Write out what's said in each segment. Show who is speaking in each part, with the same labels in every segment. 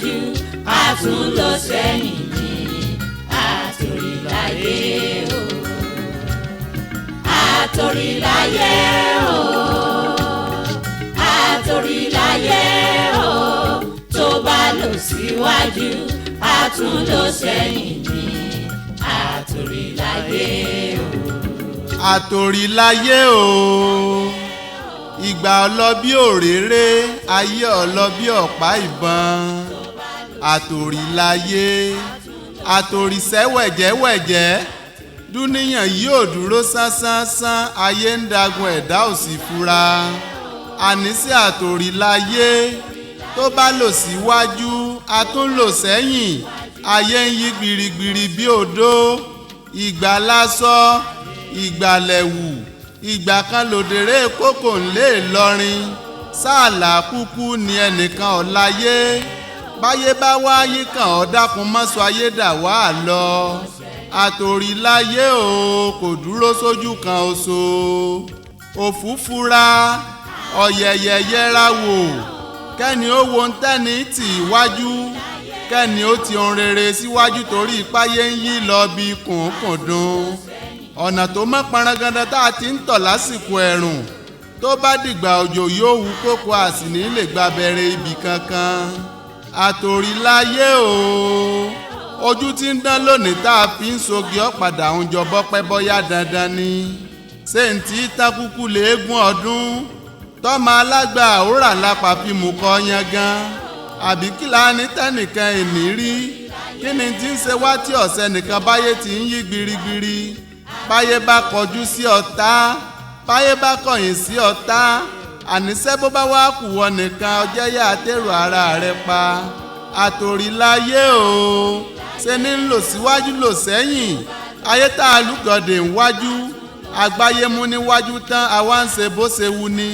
Speaker 1: síwájú, a tún lọ sẹ́yìn ní àtòríláyé o. Àtòríláyé o, àtòríláyé o. Tó bá lọ síwájú, a tún lọ sẹ́yìn ní àtòríláyé o.
Speaker 2: Àtòríláyé o, ìgbà ọlọ́bí òréré, ayé ọlọ́bí ọ̀pá ìbọn. Àtòríláyé, àtòrísẹ́ wẹ̀jẹ́wẹ̀jẹ́, dúníyàn yìí ò dúró sánsánsánsán, ayé ń dagun ẹ̀dá ò sì fura. Àníṣe àtòríláyé, tó bá lò síwájú, a tún lò sẹ́yìn, ayé ń yí gbirigbiri bí odó. Ìgbà lásọ, ìgbà lẹ̀wù, ìgbà kan lòdèrè kókò ńlé Ìlọrin. Sáàlà kúkú ni ẹnìkan ọ̀láyé, báyé bá wáyé kàn ọ́ dákun mọ́sọ ayé dà wá lọ. Àtòríláyé o, kò dúró sójú kan oṣó. Òfúfura ọ̀yẹ̀yẹ̀ yẹra wò, kẹ́ni ó wo ń tẹ́ni tì wájú, kẹ́ni ó ti ohun rere síwájú, torí ìpáyé ń yí lọ bí kùnkùndùn. Ọ̀nà tó mọ́ parangandan tá a ti ń tọ̀ lásìkò ẹ̀rùn, tó bá dìgbà òjò yóò wú kókó, àsìní lè gba bẹ̀rẹ̀ ibì kankan. Àtòríláyé o, ojú tí ń dán lónìí tá a fi ń sogi ọ̀padà ń jọ bọ́pẹ́ bọ́yá dandan ni. Ṣé n tí tákúkú léegun ọdún tọ́mọ alágbà àwòrán lápá fi mú kọ́ yangan? Àbí kí la ní tẹ́nìkan èní rí? Kí ni tí ń ṣe wá tí ọ̀sẹ̀ nìkan báyé ti ń yí gbirigbiri? Báyé bá kọjú sí ọ̀tá, báyé bá kọ̀yìn sí ọ̀tá, àníṣe bó bá wá kù wọ nìkan, ọjẹ́ yá àtẹ̀rù ara rẹ pa. Àtòríláyé o, ṣe ní ń lò síwájú lò sẹ́yìn, ayé tá a lùgọ̀dẹ̀ ń wájú, àgbáyé mú níwájú tán, àwa ń ṣe bó ṣe wu ni,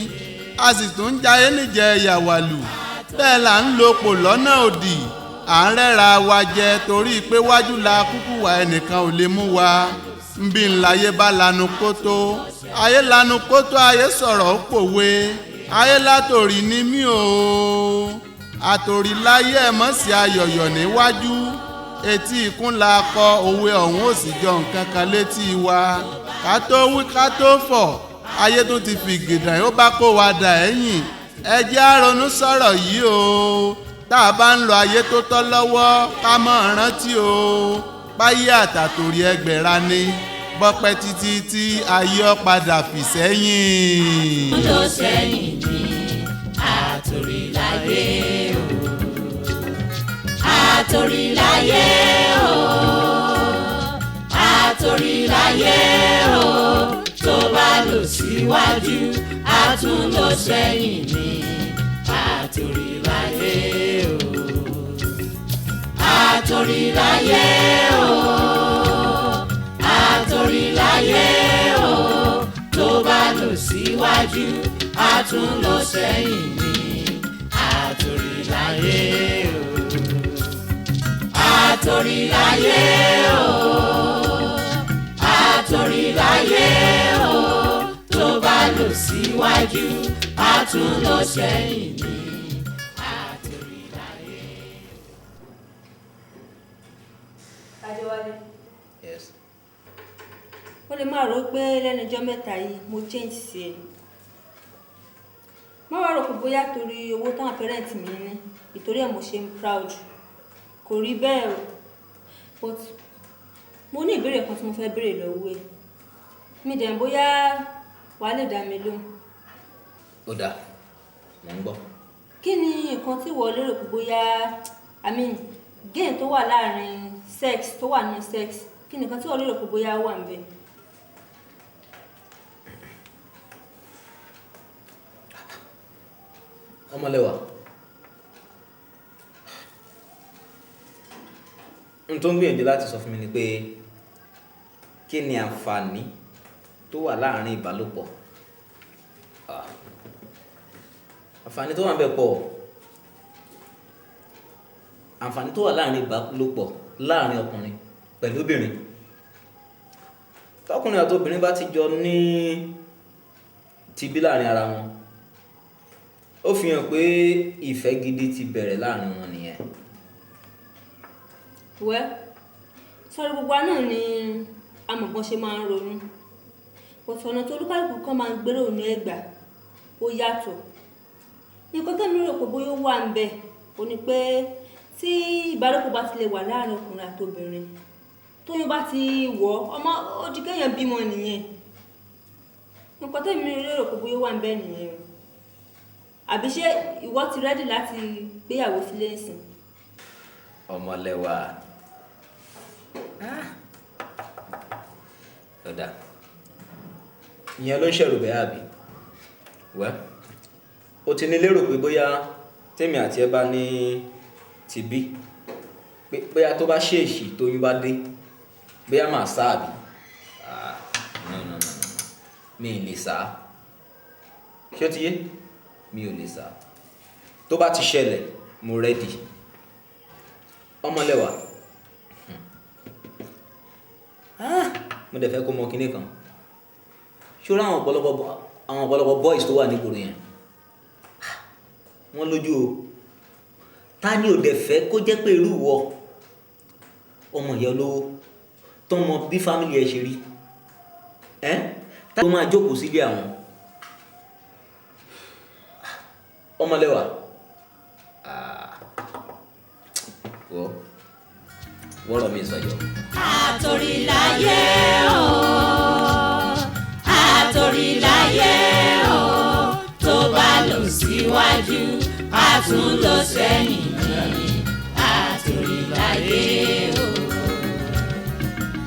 Speaker 2: a sì tún ń jayé níjẹ yàwàlù. Bẹ́ẹ̀ là ń lo pò lọ́nà òdì, à ń rẹ́ra wa jẹ torí pé wájú la kúkú wà, ẹnìkan ò lè mú wa. Nbí ńláyé bá lanu kótó, ayé lanu kótó, ayé sọ̀rọ̀ ó pòwe, ayé látòrí ni mí o. Àtòríláyé ẹ̀ mọ̀ sí ayọ̀yọ̀ níwájú, etí ikún la kọ òwe ọ̀hún ò sì jọ nǹkan kan létí wa. Ká tó wí ká tó fọ̀, ayé tó ti fi gìdàn ó bá kó wa dà ẹ̀yìn. Ẹ jẹ́ á ronú sọ̀rọ̀ yìí o, tá a bá ń lo ayé tó tọ́ lọ́wọ́, ká mọ̀ rántí o, báyé àtàtòrí ẹgbẹ̀ra ni, bọ́pẹ́ títí tí ayé ọ padà fì sẹ́yìn.
Speaker 1: Lọ sẹ́yìn ní àtòríláyé o, àtòríláyé o, àtòríláyé o. Tó bá lọ síwájú, a tún lọ sẹ́yìn ní àtòríláyé o, àtòríláyé o, àtòríláyé o. Tó bá lọ síwájú, a tún lọ sẹ́yìn ní àtòríláyé o, àtòríláyé o, àtòríláyé o. Tó bá lọ síwájú, a tún lọ sẹ́yìn ní àtòríláyé.
Speaker 3: Adéwálé.
Speaker 4: Yes.
Speaker 3: Ó lè máa rò ó pé lẹ́nu ọjọ́ mẹ́ta yìí mo change sí ẹ. Má wàá rò pé bóyá torí owó táwọn parent mi ní, ìtorí ẹ̀ mo ṣe ń proud. Kò rí bẹ́ẹ̀ o. But mo ní ìbéèrè kan tí mo fẹ́ béèrè lọ́wọ́ ẹ. Mi dẹ̀ bóyá wàá lè dá mi lóhùn.
Speaker 4: Ó dáa, mò ń gbọ́.
Speaker 3: Kí ni nǹkan tí ìwọ lérò pé bóyá, I mean, gain tó wà láàrin sex, tó wà nínú sex, kí ni nǹkan tí ìwọ lérò pé bóyá wà níbẹ̀?
Speaker 4: Ọmọlẹ́wà, n tó ń gbìyànjú láti sọ fún mi ni pé kí ni àǹfààní tó wà láàrin ìbálòpọ̀? Àǹfààní tó wà níbẹ̀ pọ̀. Àǹfààní tó wà láàrin ìbálòpọ̀ láàrin ọkùnrin pẹ̀lú obìnrin. Tọkùnrin àti obìnrin bá ti jọ ní tibí láàrin ara wọn, ó fi hàn pé ìfẹ́ gidi ti bẹ̀rẹ̀ láàrin wọn nìyẹn.
Speaker 3: Well, sọ̀rọ̀ gbogbo wa náà ni amọ̀bọ̀n ṣe máa ń ronú. But ọ̀nà tó olúkálùkù kan máa ń gbérò ní ẹ̀gbà ó yàtọ̀. Nǹkan tẹ́mi rò pé bóyá ó wà ń bẹ̀ ó ní pé tí ìbálòpọ̀ bá ti lè wà láàrin ọkùnrin àti obìnrin, tóyún bá ti wọ̀ ọmọ, ó di kéèyàn bímọ nìyẹn. Nǹkan tẹ́mi rò pé bóyá ó wà ń bẹ̀ nìyẹn o. Àbí ṣé ìwọ ti ready láti gbéyàwó sílé ìsìn?
Speaker 4: Ọmọlẹ́wà, ọ̀dà ìyẹn ló ń ṣẹ̀rù bẹ́ẹ̀ àbí? Wẹ́, o ti ní lérò pé bóyá tèmi àti ẹ bá ní ti bí pé bóyá tó bá ṣèèṣì tóyún bá dé, bóyá màá sá àbí? Ah, no, no, no, no, mi ì lè sá. Ṣé ó ti yé? Mi ò lè sá. Tó bá ti ṣẹlẹ̀, mo ready. Ọmọlẹ́wà, mo dẹ̀ fẹ́ kó mọ kinní kan. Ṣó àwọn ọ̀pọ̀lọpọ̀ boys tó wà nígboro yẹn, wọ́n lójú o. Ta ni ò dẹ̀ fẹ́ kó jẹ́ pé irú ìwọ, ọmọ ìyá olówó tó mọ bí family ẹ ṣe rí ẹ́, tá ló máa jókòó sílé àwọn? Ọmọlẹ́wà, wọ́ wọ́rọ̀ mi sọ̀yọ́.
Speaker 1: Àtòríláyé o, àtòríláyé o, tó bá lọ síwájú, a tún lọ sẹ́yìn ní. Àtòríláyé o,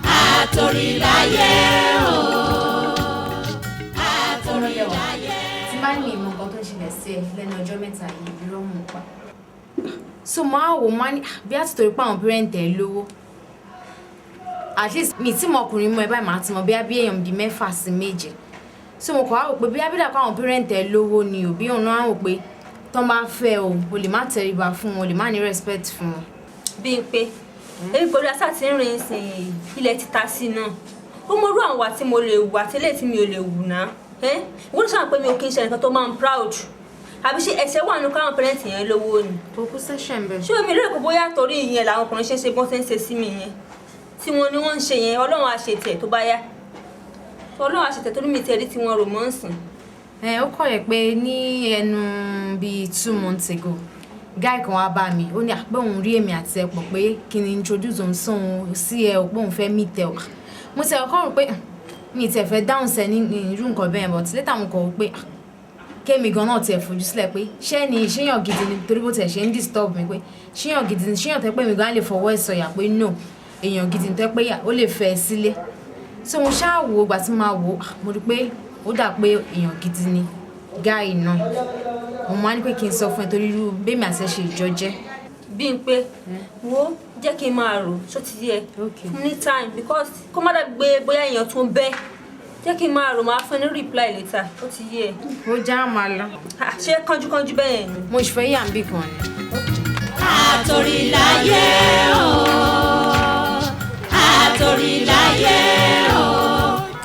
Speaker 1: àtòríláyé o, àtòríláyé.
Speaker 5: Tí bá ní ìmọ̀ nǹkan tó ń ṣẹlẹ̀ sí ẹ lẹ́nu ọjọ́ mẹ́ta yìí, irọ́ mú un pa. So máa wò máa ní bí a ti torí pé àwọn parent ẹ lówó, at least mi tí mo ọkùnrin mú ẹ báyìí, màá ti mọ bí bí èèyàn bíi mẹ́fà sí méje. So mo kọ̀ wá wò pé bí abídà kó àwọn parent ẹ lówó ni òbí òun náà wò pé tó ń bá fẹ́ o, o lè má tẹríba fún wọn, o lè má ní respect fún wọn.
Speaker 3: Bí n pé èmi pẹ̀lú asá ti ń rìn sìn, ilẹ̀ ti ta sí náà. Ó mọ irú àwọn wà tí mo lè wù àti eléyìí tí mi ò lè wù náà. Ìwọ ló ṣàwọn pé mi ò kí ń ṣe nǹkan tó máa ń proud. Àbí ṣé ẹ̀ṣẹ̀ wà nínú káwọn parent yẹn lówó ni?
Speaker 5: Kò kú sẹ́ṣẹ̀ ń bẹ̀.
Speaker 3: Ṣé omi lóye kò bóyá torí ìyẹn làwọn ọkùnrin ṣe ń ṣe bọ́n ṣe ń ṣe sí mi yẹn tí wọn ni wọ́n ń ṣe yẹn? Ọlọ́run á ṣe tiẹ̀ tó bá yá. Ọlọ́run á ṣe tiẹ̀ torí mi tiẹ̀ rí tí wọ́n rò mọ́ ń sìn.
Speaker 5: Ẹ ó kọ̀ yẹ pé ní ẹnu bíi 2 months ago, guy kan wá bá mi, ó ní àpé òun rí èmi àti ẹ pọ̀, pé kí ni introduce òun sóhun sí ẹ ò, pé òun fẹ́ meet ẹ o. Mo ti ọkọ rò pé mi tiẹ̀ fẹ́ dáhùn sẹ́ ní irú nǹkan bẹ́ẹ̀, but later mo kọ̀ wò pé kémi gan náà tiẹ̀ fojú sílẹ̀ pé ṣé ni ṣéyàn gidi ni, torí bó tiẹ̀ ṣe ń disturb mi pé ṣéyàn gidi ni, ṣéyàn tẹ́ pé mi gan á lè fọwọ́ ẹ̀ sọ̀yà pé no, èèyàn gidi ni tẹ́ pé ó lè fẹ́ ẹ sílé. So mo ṣáà wo, ìgbà tí mo máa wò, mo rí pé ó dà pé èèyàn gidi ni guy náà. Mo máa ní pé kí n sọ fún ẹ torí irú bẹ́ẹ̀mi àti ẹ ṣe ìjọ jẹ́.
Speaker 3: Bí n pé wo, jẹ́ kí n máa rò. Ṣó ti yẹ ní time, because kó má dàbí pé bóyá èèyàn tún bẹ́. Jẹ́ kí n máa rò, máa fún ẹ ní reply later. Ó ti yẹ.
Speaker 5: Ó já máa lọ.
Speaker 3: Ṣé kánjúkánjú bẹ́ẹ̀ ni?
Speaker 5: Mo sì fẹ́ yà ń bì kan ni.
Speaker 1: Àtòríláyé o, àtòríláyé o,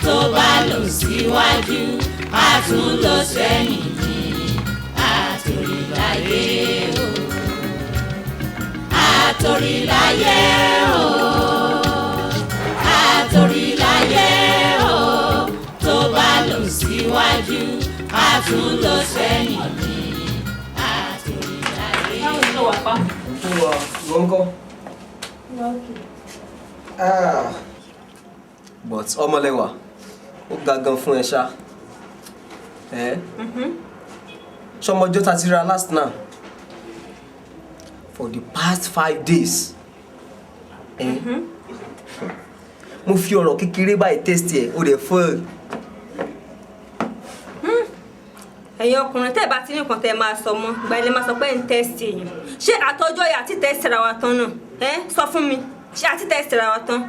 Speaker 1: tó bá lọ síwájú, a tún lọ sẹ́yìn ní. Àtòríláyé o, àtòríláyé o, àtòríláyé o, tó bá lọ síwájú, a tún lọ sẹ́yìn ní. Àtòríláyé.
Speaker 3: Báwo ni ó wà pa?
Speaker 6: Fún wa, ìwọ ńkọ́? Ah. But ọmọlẹ́wà, ó ga gan fún ẹ ṣá. Ẹ ṣọmọjọ́ ta ti ra last now for the past 5 days. Ẹ mo fi ọ̀rọ̀ kékeré báyìí test ẹ̀, ó dẹ̀ fail.
Speaker 3: Ẹ̀yin ọkùnrin, tẹ́ ẹ bá ti ní nǹkan tẹ́ ẹ máa sọ mọ́, ìgbà ilé máa sọ pé ń test èèyàn. Ṣé àtọ́jọ́ yà àti test ra wa tán náà? Ẹ sọ fún mi, ṣé àti test ra wa tán?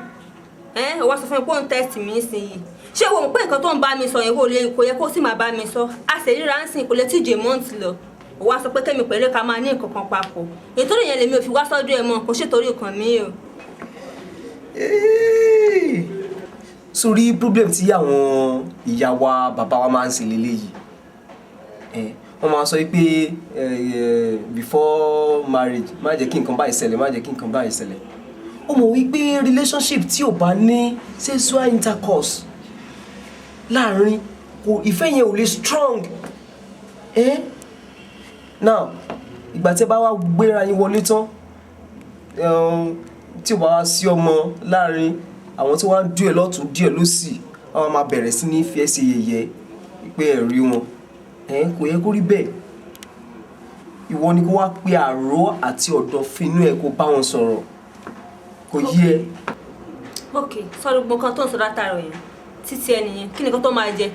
Speaker 3: Ẹ wọ́n sọ fún mi pé ó ń test mi nísìnyí. Ṣé wo mọ̀ pé nǹkan tó ń bá mi sọ yẹn kò lè, kò yẹ kó sì máa bá mi sọ? A sì ríra ń sìn, kò lè tíjè mọ́ǹtì lọ. Ó wá sọ pé kẹ́mi pẹ̀lú ká máa ní nǹkan kan papọ̀. Ètò ìyẹn lèmi ò fi wá sọ́dọ̀ ẹ̀ mọ́, kò ṣètòrí nǹkan mi o.
Speaker 6: Sórí problem tí àwọn ìyá wa, bàbá wa máa ń ṣe leléyìí, wọ́n máa sọ pé before marriage, má jẹ́ kí nǹkan báyìí ṣẹlẹ̀, má jẹ́ kí nǹkan báyìí ṣẹlẹ̀. Ó mọ̀ wípé relationship tí ò bá ní sexual intercourse láàrin kò, ìfẹ́ yẹn ò lè strong. Eh? Now, ìgbà tí ẹ bá wá gbéra yín wọlé tán, tí ò bá wá sí ọmọ láàrin, àwọn tí wọ́n á dùn ẹ́ lọ́tún dùn ẹ́ lọ́sì, àwọn máa bẹ̀rẹ̀ sí ní fi ẹ́ ṣe yẹ̀yẹ́ pé ẹ̀ rí wọn. Kò yẹ kó rí bẹ́ẹ̀. Ìwọ ni kó wá pe àró àti ọ̀dọ̀fin inú ẹ̀, kó bá wọn sọ̀rọ̀. Kò yé ẹ.
Speaker 3: Ok, sọ́ọ́rọ́ gbogbo nǹkan tó ń sọ látàárọ̀ yẹn títí ẹ nìyẹn, kí ni nǹkan tó máa jẹ?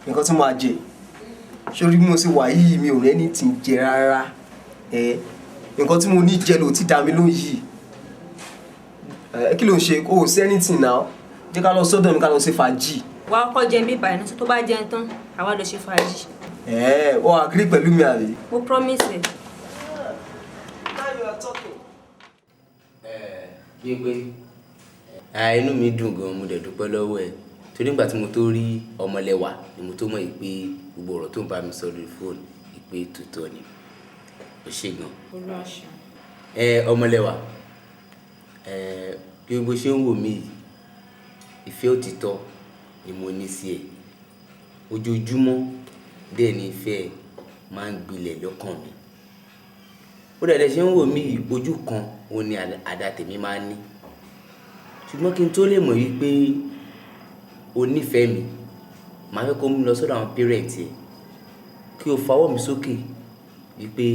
Speaker 6: Nǹkan tí máa jẹ, sórí bí mo ṣe wà yìí, mi ò rẹ́ni tí ń jẹ rárá. Ẹ nǹkan tí mo ní jẹ ló ti dá mi lóhùn yìí. Ẹ kí ló ń ṣe? Kò sí anything now. Jẹ́ ká lọ sọ́dọ̀ mi, ká lọ ṣe fàájì.
Speaker 3: Wà á kọ́ jẹun bíbá ẹ̀ náà, tó bá jẹun tán, àwa lọ ṣe fàájì.
Speaker 6: Ẹ ọ agree pẹ̀lú mi, àbí?
Speaker 3: Mo promise ẹ.
Speaker 6: Now you are talking.
Speaker 4: Gbígbé, inú mi dùn gan, mo dẹ̀ dúpẹ́ lọ́wọ́ ẹ, torí nígbà tí mo tó rí Ọmọlẹ́wà ni mo tó mọ̀ pé gbogbo ọ̀rọ̀ tó ń bá mi sọ lórí fóònù ìpè tòótọ́ ni. Ó ṣe gan.
Speaker 5: Olúwa ṣeun.
Speaker 4: Ẹ Ọmọlẹ́wà, ẹ bí bó ṣe ń wò mí yìí, ìfẹ́ òtítọ́ ni mo ní sí ẹ. Ojoojúmọ́ dẹ̀ ni ìfẹ́ ẹ máa ń gbilẹ̀ lọ́kàn mi. Ó dẹ̀ ṣe ń wò mí yìí, ojú kan òun ni àdá tèmi máa ń ní. Ṣùgbọ́n kí n tó lè mọ̀ wípé o nífẹ̀ẹ́ mi, màá fẹ́ kó mú mi lọ sọ́dọ̀ àwọn parent ẹ, kí o fawọ́ mi sókè wípé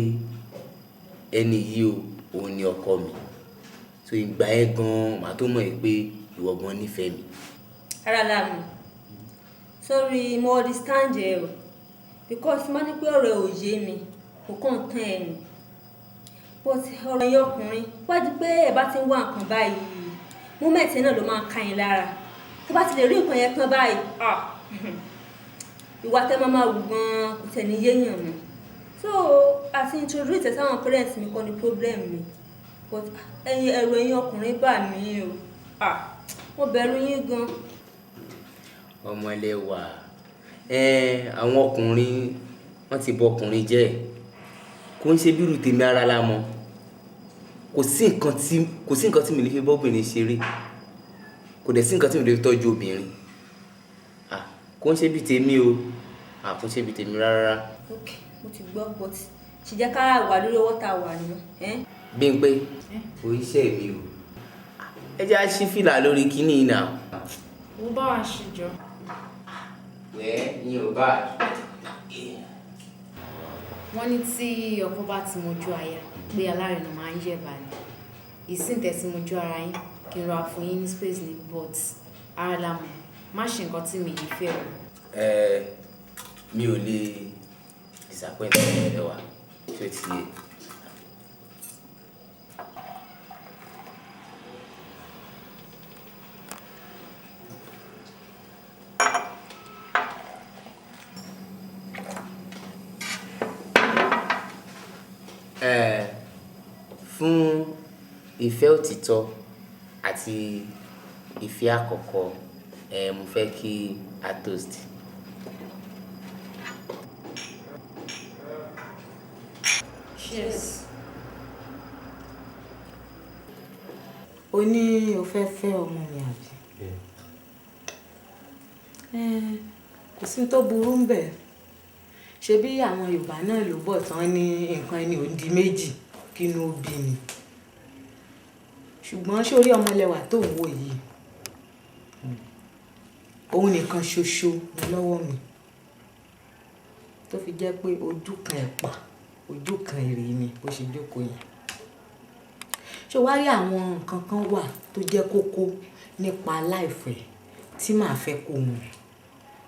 Speaker 4: ẹni yìí o, òun ni ọkọ mi. So ìgbà yẹn gan, màá tó mọ̀ wípé ìwọ gan nífẹ̀ẹ́ mi.
Speaker 3: Ara láàmú, sorry, mo understand ẹ o, because má ní pé ọ̀rọ̀ ẹ ò yé mi, kò kàn tán ẹ nù, but ọ̀rọ̀ ẹ̀yin ọkùnrin wájú pé ẹ bá ti ń wá nǹkan báyìí, moment náà ló máa ń ká yín lára. Tó bá ti lè rí nǹkan yẹn tán báyìí, ah, ìwà tẹ́ máa máa wù gan-an kò tẹ̀ ní yéèyàn mọ́. So àti introduce ẹ sáwọn parents mi kọ́ ni problem mi, but ẹ̀yin, ẹ̀rù ẹ̀yin ọkùnrin bà mí o. Ah, mo bẹ̀rù yín gan.
Speaker 4: Ọmọlẹ́wà, ẹ àwọn ọkùnrin wọ́n ti bọ ọkùnrin jẹ́. Kò ń ṣe bírù tèmi ara la mọ̀. Kò sí nǹkan tí mi lè fi bọ́bìnrin ṣeré, kò dẹ̀ sí nǹkan tí mi lè fi tọ́jú obìnrin. Ah, kò ń ṣe bí tèmi o. Ah, kò ń ṣe bí tèmi rárá.
Speaker 3: Ok, mo ti gbọ́, but ṣì jẹ́ ká wà lórí ọwọ́ tá a wà ní.
Speaker 4: Bímpé, kò ń ṣe mi o. Ẹ jẹ́ á ṣí fìlà lórí kíní yìí náà.
Speaker 5: Wo bá wa ṣe jọ.
Speaker 4: Wẹ́ẹ́, ìyẹn ò bá.
Speaker 5: Wọ́n ní tí ọkọ bá ti mojú aya, pé alárinà máa ń yẹ̀bà ni. Ìsìn tẹ̀sí mojú ara yín, kí n ra fún yín ní space ni, but ara la mọ̀, má ṣe nǹkan tí mi yìí fẹ́ o.
Speaker 4: Ẹ mi ò lè disappoint ẹ wá, ṣé ti yé? Ẹ fún ìfẹ́ òtítọ́ àti ìfẹ́ àkọ́kọ́ ẹ, mo fẹ́ kí a toast.
Speaker 5: Cheers.
Speaker 7: O ní o fẹ́ fẹ́ ọmọ mi, àbí? Kò sí tó burú ń bẹ̀. Ṣebí àwọn Yorùbá náà ló bọ̀ tán ní nǹkan ẹni ò ń di méjì kínú ó bí ni. Ṣùgbọ́n ṣé orí Ọmọlẹ́wà tó ń wò yìí, òun nìkan ṣoṣo ni lọ́wọ́ mi, tó fi jẹ́ pé ojú kan ẹ̀pà, ojú kan èrè ni bó ṣe jókòó yẹn. Ṣé o wá rí àwọn nǹkan kan wà tó jẹ́ kókó nípa láìfẹ́ tí màá fẹ́ kó mọ̀,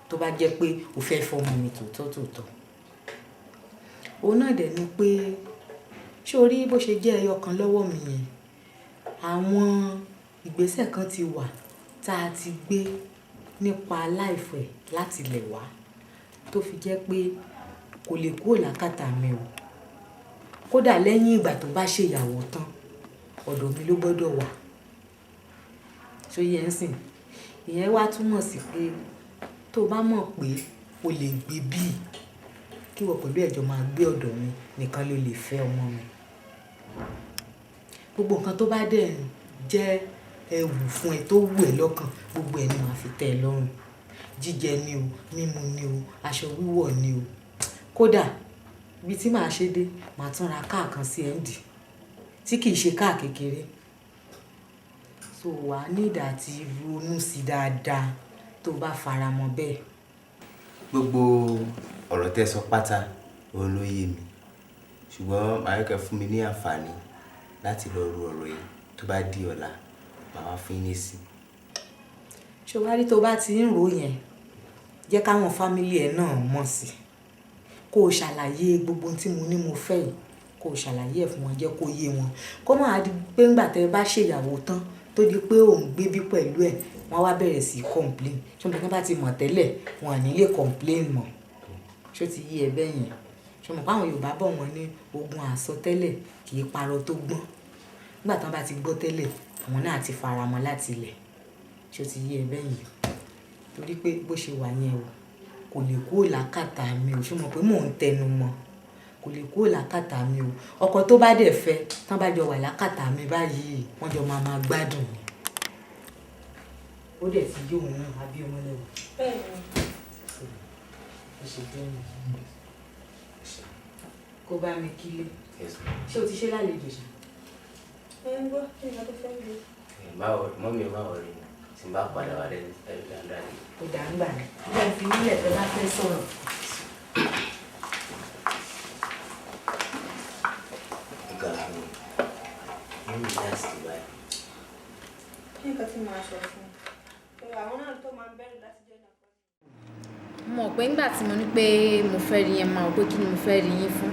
Speaker 7: tó bá jẹ́ pé o fẹ́ fọmọ mi tòótọ́ tòótọ́? Òun náà dẹ̀ ni pé, ṣé o rí bó ṣe jẹ́ ẹyọ kan lọ́wọ́ mi yẹn, àwọn ìgbésẹ̀ kan ti wà tá a ti gbé nípa láìfẹ́ láti lẹ̀ wá, tó fi jẹ́ pé kò lè kúrò lákàtà mi o. Kódà lẹ́yìn ìgbà tó bá ṣèyàwó tán, ọ̀dọ̀ mi ló gbọ́dọ̀ wà. Ṣó yẹ ń sìn? Ìyẹn wá túmọ̀ sí pé tó bá mọ̀ pé o lè gbé bí, kí ìwọ pẹ̀lú ẹ̀ jọ máa gbé ọ̀dọ̀ mi nìkan ló lè fẹ́ ọmọ mi. Gbogbo nǹkan tó bá dẹ̀ ń jẹ́ ẹwù fún ẹ tó wù ẹ́ lọ́kàn, gbogbo ẹ ni màá fi tẹ́ ẹ lọ́rùn. Jíjẹ ni o, mímu ni o, aṣọ wíwọ̀ ni o. Kódà ibi tí màá ṣe dé, màá tún ra káà kan sí ẹ̀ ń dì tí kì í ṣe káà kékeré. So wà á ní ìdá àti ronú sí dáadáa tó bá faramọ́ bẹ́ẹ̀.
Speaker 8: Gbogbo ọ̀rọ̀ tẹ́ sọ pátá òun ló yé mi, ṣùgbọ́n màá kẹ́ fún mi ní àǹfààní láti lọ ro ọ̀rọ̀ yìí. Tó bá di ọ̀la, màá wá fún yín lésì.
Speaker 7: Ṣé wàá rí, tó bá ti ń rò yẹn, jẹ́ káwọn family ẹ̀ náà mọ̀ sí, kó o ṣàlàyé gbogbo ohun tí mo ní mo fẹ́ yìí, kó o ṣàlàyé ẹ̀ fún wọn, jẹ́ kó yé wọn, kó má di pé ńgbà tẹ́ ẹ bá ṣèyàwó tán, tó di pé òun gbé bí pẹ̀lú ẹ̀, wọ́n wá bẹ̀rẹ̀ sí í complain. Ṣé mo kí wọ́n bá ti mọ̀ tẹ́lẹ̀, wọn à ní lè complain mọ́. Ṣé ó ti yé ẹ bẹ́ẹ̀ yẹn? Ṣé mo pé àwọn Yorùbá bọ̀, wọ́n ní ogun àsọtẹ́lẹ̀ kì í parọ́ tó gbọ́n. Nígbà tí wọ́n bá ti gbọ́ tẹ́lẹ̀, àwọn náà ti faramọ́ láti ilẹ̀. Ṣé ó ti yé ẹ bẹ́ẹ̀ yẹn? Torí pé bó ṣe wà yẹn o, kò lè kúrò lákàtà mi o. Ṣé o mọ̀ pé mò ń tẹnu mọ́? Kò lè kúrò lákàtà mi o. Ọkọ tó bá dẹ̀ fẹ́, tán bá jọ wà lákàtà mi báyìí, wọ́n jọ máa máa gbádùn ni. Ó dẹ̀ ti yé òun náà, àbí ọmọlẹ́wà?
Speaker 3: Bẹ́ẹ̀ni.
Speaker 7: Ó ṣe jẹ́ nìyẹn. Kó bá mi kílé. Ṣé o ti ṣe lálejò ṣá?
Speaker 3: Ẹ ń gbọ́, kí ni nǹkan tó fẹ́ gbé?
Speaker 8: Mummy, má worry, tí n bá padà wá lẹ́nu ẹ̀ dáadáa ni.
Speaker 7: Ó dà ń gbà ní. Bẹ́ẹ̀ fi nílẹ̀ tẹ́ bá fẹ́ sọ̀rọ̀.
Speaker 8: Ó ga fún mi. Mummy láti Dubai.
Speaker 3: Kí ni nǹkan tí màá sọ fún un? Àwọn náà tó máa ń bẹ̀rù láti jẹ́ náà.
Speaker 5: Mo mọ̀ pé nígbà tí mo ní pé mo fẹ́ rí yẹn, máa wò pé kí ni mo fẹ́ rí yín fún.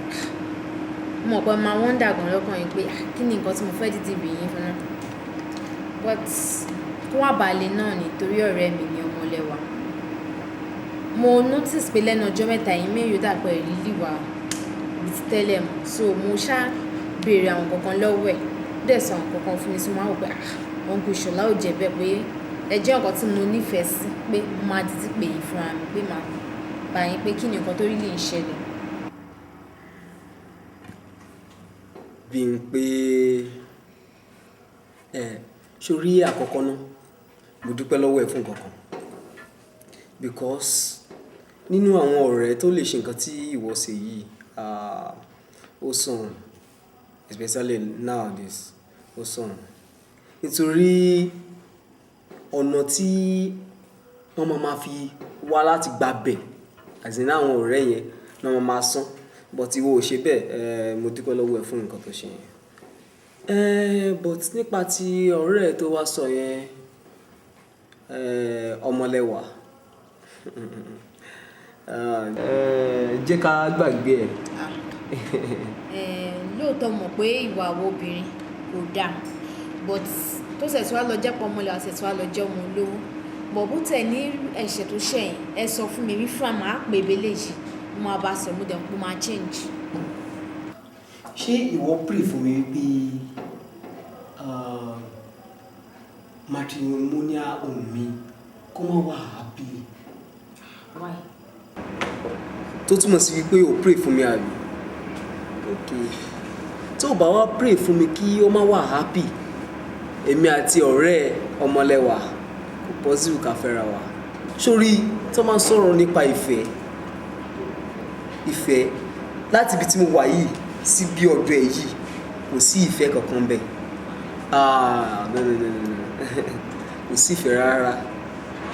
Speaker 5: Mo mọ̀ pé máa wonder gan lọ́kàn yín pé, ah, kí ni nǹkan tí mo fẹ́ dìde rí yín fún náà. But kó wà balẹ̀ náà ni, torí ọ̀rẹ́ mi ni ọmọlẹ́wà. Mo notice pé lẹ́nu ọjọ́ mẹ́ta yìí, méjì ó dàpọ̀ ìrírí wa bíi ti tẹ́lẹ̀ mọ́. So mo ṣá béèrè àwọn nǹkan kan lọ́wọ́ ẹ̀. Ó dẹ̀ sọ àwọn nǹkan kan fún mi, so mo wá wò pé, ah, Uncle Ṣọlá ò jẹ́ bẹ́ẹ̀, pé ẹ jẹ́ nǹkan tí mo nífẹ̀ẹ́ sí, pé mo máa dìde pè yín fúnra mi, pé màá bá yín pé kí ni nǹkan tó really ń ṣẹlẹ̀.
Speaker 6: Bímpé, ẹ sórí àkọ́kọ́ náà, mo dúpẹ́ lọ́wọ́ ẹ fún nǹkan kan, because nínú àwọn ọ̀rẹ́ tó lè ṣe nǹkan tí ìwọ ṣe yìí, ah, ó sàn, especially nowadays, ó sàn, nítorí ọ̀nà tí wọ́n máa ma fi wá láti gba bẹ̀ àti ní àwọn ọ̀rẹ́ yẹn náà máa ma sán, but ìwọ ò ṣe bẹ́ẹ̀. Ẹ mo dúpẹ́ lọ́wọ́ ẹ fún nǹkan tó ṣe yẹn. Ẹ but nípa ti ọ̀rẹ́ ẹ tó wá sọ yẹn, ẹ ọmọlẹ́wà, ẹ jẹ́ ká gbàgbé ẹ.
Speaker 5: Ẹ lóòótọ́ mọ̀ pé ìwà àwọn obìnrin kò dáa, but tó ṣẹ̀ tí wàá lọ jẹ́ pọ̀ ọmọlẹ́wà, ṣẹ̀ tí wàá lọ jẹ́ ọmọ olówó, bọ̀ bó tẹ̀ ní ẹ̀ṣẹ̀ tó ṣẹ̀yìn, ẹ sọ fún mi, mi fúnra máa pè é bẹ́lẹ̀ yìí, mo máa bá a sọ, mo dẹ̀ mo máa change.
Speaker 6: Ṣé ìwọ pray fún mi wípé matrimonial home mi kó má wà happy?
Speaker 5: Why?
Speaker 6: Tó túmọ̀ sí wípé o pray fún mi, àbí? Ok, tó o bá wá pray fún mi kí ó má wà happy, èmi àti ọ̀rẹ́ ọmọlẹ́wà, kò possible ká fẹ́ra wa. Sórí tó máa ń sọ̀rọ̀ nípa ìfẹ́, ìfẹ́ láti ibi tí mo wà yìí sí bí ọ̀dọ̀ ẹ̀ yìí, kò sí ìfẹ́ kankan bẹ́ẹ̀. Ah, no, no, no, no, no, kò sí ìfẹ́ rárá,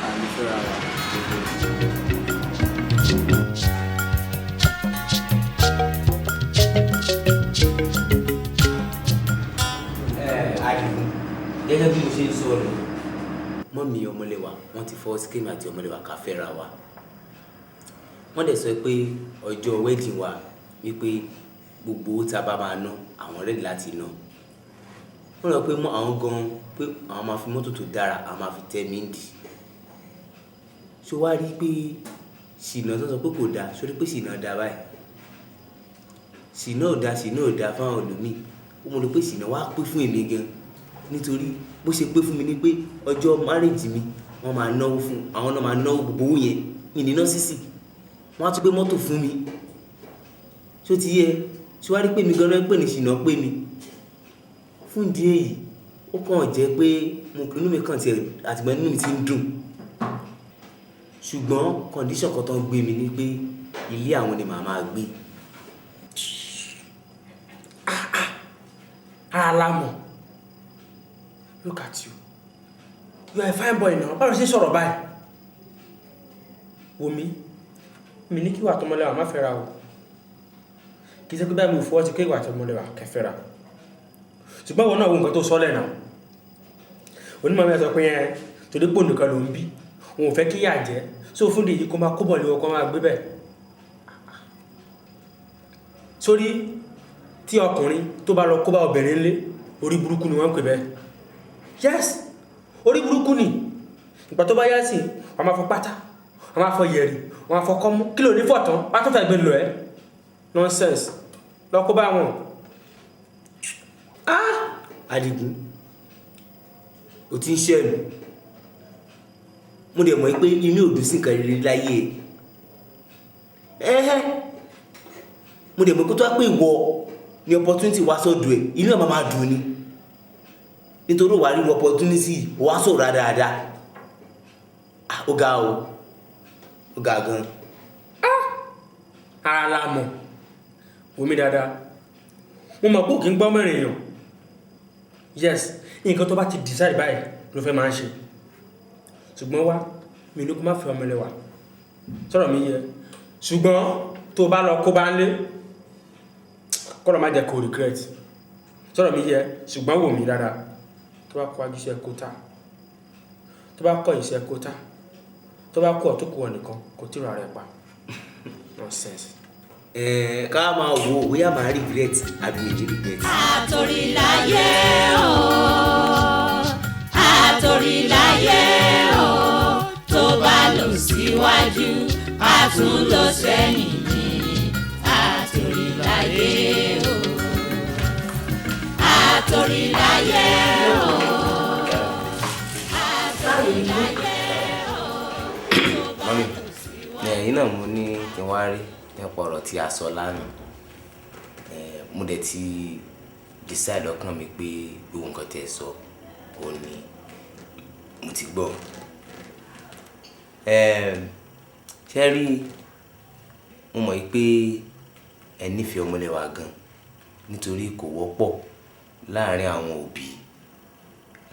Speaker 6: à ní fẹ́ra wa.
Speaker 8: Ẹ Adigun, gẹ́gẹ́ bí mo ṣe ń sọ lọ, mummy ọmọlẹ́wà, wọ́n ti fọwọ́ sí kémi àti ọmọlẹ́wà ká fẹ́ra wa. Wọ́n dẹ̀ sọ pé ọjọ́ wedding wa, wípé gbogbo owó tí a bá máa ná, àwọn ready láti ná. Wọ́n rò pé mọ́ àwọn gan pé àwọn máa fi mọ́tò tó dára, àwọn máa fi tẹ́ mi ń dì. Ṣé o wá rí pé ṣìnà tó sọ pé kò dáa, ṣó rí pé ṣìnà dáa báyìí? Ṣìnà ò dáa, ṣìnà ò dáa fún àwọn ẹlòmíì. Ó mọ̀ pé ṣìnà wá pé fún èmi gan. Nítorí bó ṣe pé fún mi ní pé ọjọ́ marriage mi, wọ́n máa náwó fún, àwọn náà máa náwó gbogbo owó yẹn. Mi ní ná sísì. Wọ́n á tún gbé mọ́tò fún mi. Ṣé o ti yé ẹ? Ṣé o wá rí pé mi gan-an pè ní ṣìnà pé mi? Fún ìdí èyí, Ó kàn jẹ́ pé inú mi kàn tiẹ̀ àtìgbà inú mi ti ń dùn, ṣùgbọ́n condition kan tó ń gbé mi ni pé ilé àwọn ni màá máa gbé.
Speaker 9: Alamọ, look at you, you are a fine boy now. Báwo ṣe sọ̀rọ̀ báyìí? Wò mí, mi ní kí wà tọmọlẹ́wà má fẹ́ra o. Kì í ṣe pé báyìí mo fọwọ́ sí pé ìwà tọmọlẹ́wà kẹfẹ́ra, ṣùgbọ́n ìwọ náà wo nǹkan tó sọ lẹ́nà. Onímọ̀ mi sọ pé ẹ torí pò nìkan ló ń bí, òun ò fẹ́ kí yà jẹ́, so fún dèyí kó máa kóbọ̀ lé ọkọ máa gbé bẹ́ẹ̀. Sórí tí ọkùnrin tó bá lọ kó bá obìnrin lé, orí burúkú ni wọ́n ń pè bẹ́ẹ̀. Yes, orí burúkú ni. Ìgbà tó bá yá sí, wọ́n máa fọ pátá, wọ́n máa fọ yẹ̀rì, wọ́n máa fọ kọ́mú, kí ló ní fọ̀tán, wọ́n á tún fẹ́ gbé lọ ẹ́. Nonsense, lọ kó bá wọn.
Speaker 8: Adigun, o ti ń ṣẹ́ mi. Mo dẹ̀ mọ̀ pé inú ò dùn sí nǹkan rere láyé ẹ̀. Ẹ̀hẹ́, mo dẹ̀ mọ̀ pé tó wá pé ìwọ ni opportunity wá sọ́dọ̀ ẹ̀, inú ẹ̀ máa máa dùn ni, nítorí wàá rí opportunity wá sọ̀rọ̀ dáadáa. Ó ga o, ó ga gan.
Speaker 9: Ara la mọ̀, wò mí dáadáa, mo mọ̀ pé òkè ń gbọ́ mẹ́rin èèyàn. Yes, nǹkan tó bá ti decide báyìí ló fẹ́ máa ń ṣe. Ṣùgbọ́n wá, mi ní kó má fẹ́ ọmọlẹ́wà, sọ̀rọ̀ mi yẹ. Ṣùgbọ́n tó bá lọ kó bá ń lé, kọ́lọ̀ má jẹ́ kó regret. Sọ̀rọ̀ mi yẹ. Ṣùgbọ́n wò mí dáadáa, tó bá kọ́ ajú iṣẹ́ kóta, tó bá kọ́ iṣẹ́ kóta, tó bá kọ́ tó kù ọ nìkan, kò tí ì rà rẹ pa. Nonsense.
Speaker 8: Ká máa wo bóyá màá regret àbí mi ní regret.
Speaker 1: Àtòríláyé o, àtòríláyé o, tó bá lọ síwájú, a tún lọ sẹ́yìn ní. Àtòríláyé o, àtòríláyé o, àtòríláyé o.
Speaker 8: Mummy, ẹ̀yin náà mo ní kí n wá rí nípa ọ̀rọ̀ tí a sọ lánàá. Mo dẹ̀ ti decide ọkàn mi pé gbogbo nǹkan tí ẹ sọ òun ni mo ti gbọ́. Ṣé rí, mo mọ̀ pé ẹ nífẹ̀ẹ́ ọmọlẹ́wà gan, nítorí kò wọ́pọ̀ láàárín àwọn òbí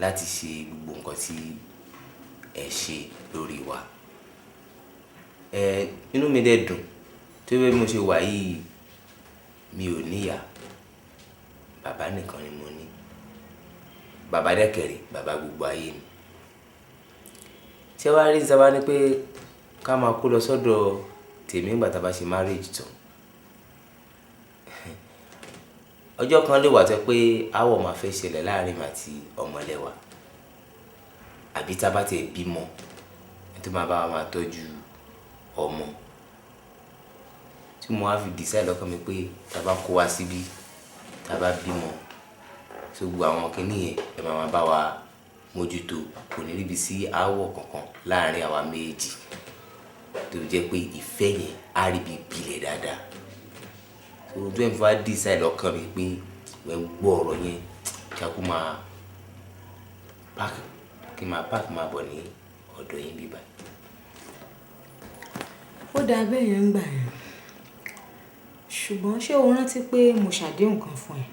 Speaker 8: láti ṣe gbogbo nǹkan tí ẹ ṣe lórí wa. Inú mi dẹ̀ dùn tó bí mo ṣe wà yìí, mi ò ní ìyá, bàbá nìkan ni mo ní. Bàbá dẹ́kẹ̀rẹ̀, bàbá gbogbo ayé ni. Ṣé wàá rí sábà ní pé ká máa kó lọ sọ́dọ̀ tèmi nígbà tá a bá ṣe marriage tán? Ọjọ́ kan lè wà tó pé áwọ̀ máa fẹ́ ṣẹlẹ̀ láàrin mi àti ọmọlẹ́wà, àbí tá a bá ti bímọ, ẹni tó máa bá wa máa tọ́jú ọmọ. Tí mo wá fi decide lọ́kàn mi pé tá a bá kó wa síbí, tá a bá bímọ, so gbogbo àwọn kinní yẹn ẹ máa máa bá wa mójútó, kò ní ríbi sí áwọ̀ kankan láàrin àwa méjì, tó jẹ́ pé ìfẹ́ yẹn á ríbi gbilẹ̀ dáadáa. So tó ẹ̀ ń fa decide lọ́kàn mi pé wẹ́ gbọ́ ọ̀rọ̀ yẹn, kí a kó máa park, kí n máa park máa bọ̀ ní ọ̀dọ̀ yín bíbá.
Speaker 7: Ó dáa bẹ́ẹ̀ yẹn ń gbà yẹn. Ṣùgbọ́n ṣé o rántí pé mo ṣàdéhùn kan fún ẹ?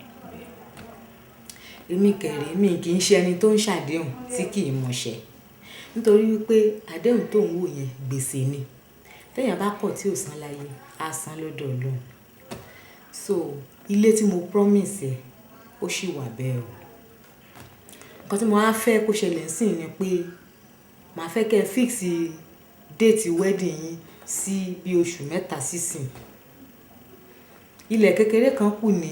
Speaker 7: Èmi kẹ̀rẹ̀, mi kì í ṣe ẹni tó ń ṣàdéhùn tí kì í mọṣẹ́. Nítorí wípé àdéhùn tó ń wò yẹn gbèsè ni. Tẹ́yàn bá kọ̀ tí ò san láyé, á san lọ́dọ̀ Ọlọ́run. So ilé tí mo promise ẹ, ó sì wà bẹ́ẹ̀ o. Nǹkan tí mo á fẹ́ kó ṣẹlẹ̀ sí ni pé màá fẹ́ kí ẹ fix date wedding yín sí bí oṣù 3 sísìn. Ilẹ̀ kékeré kan kù ní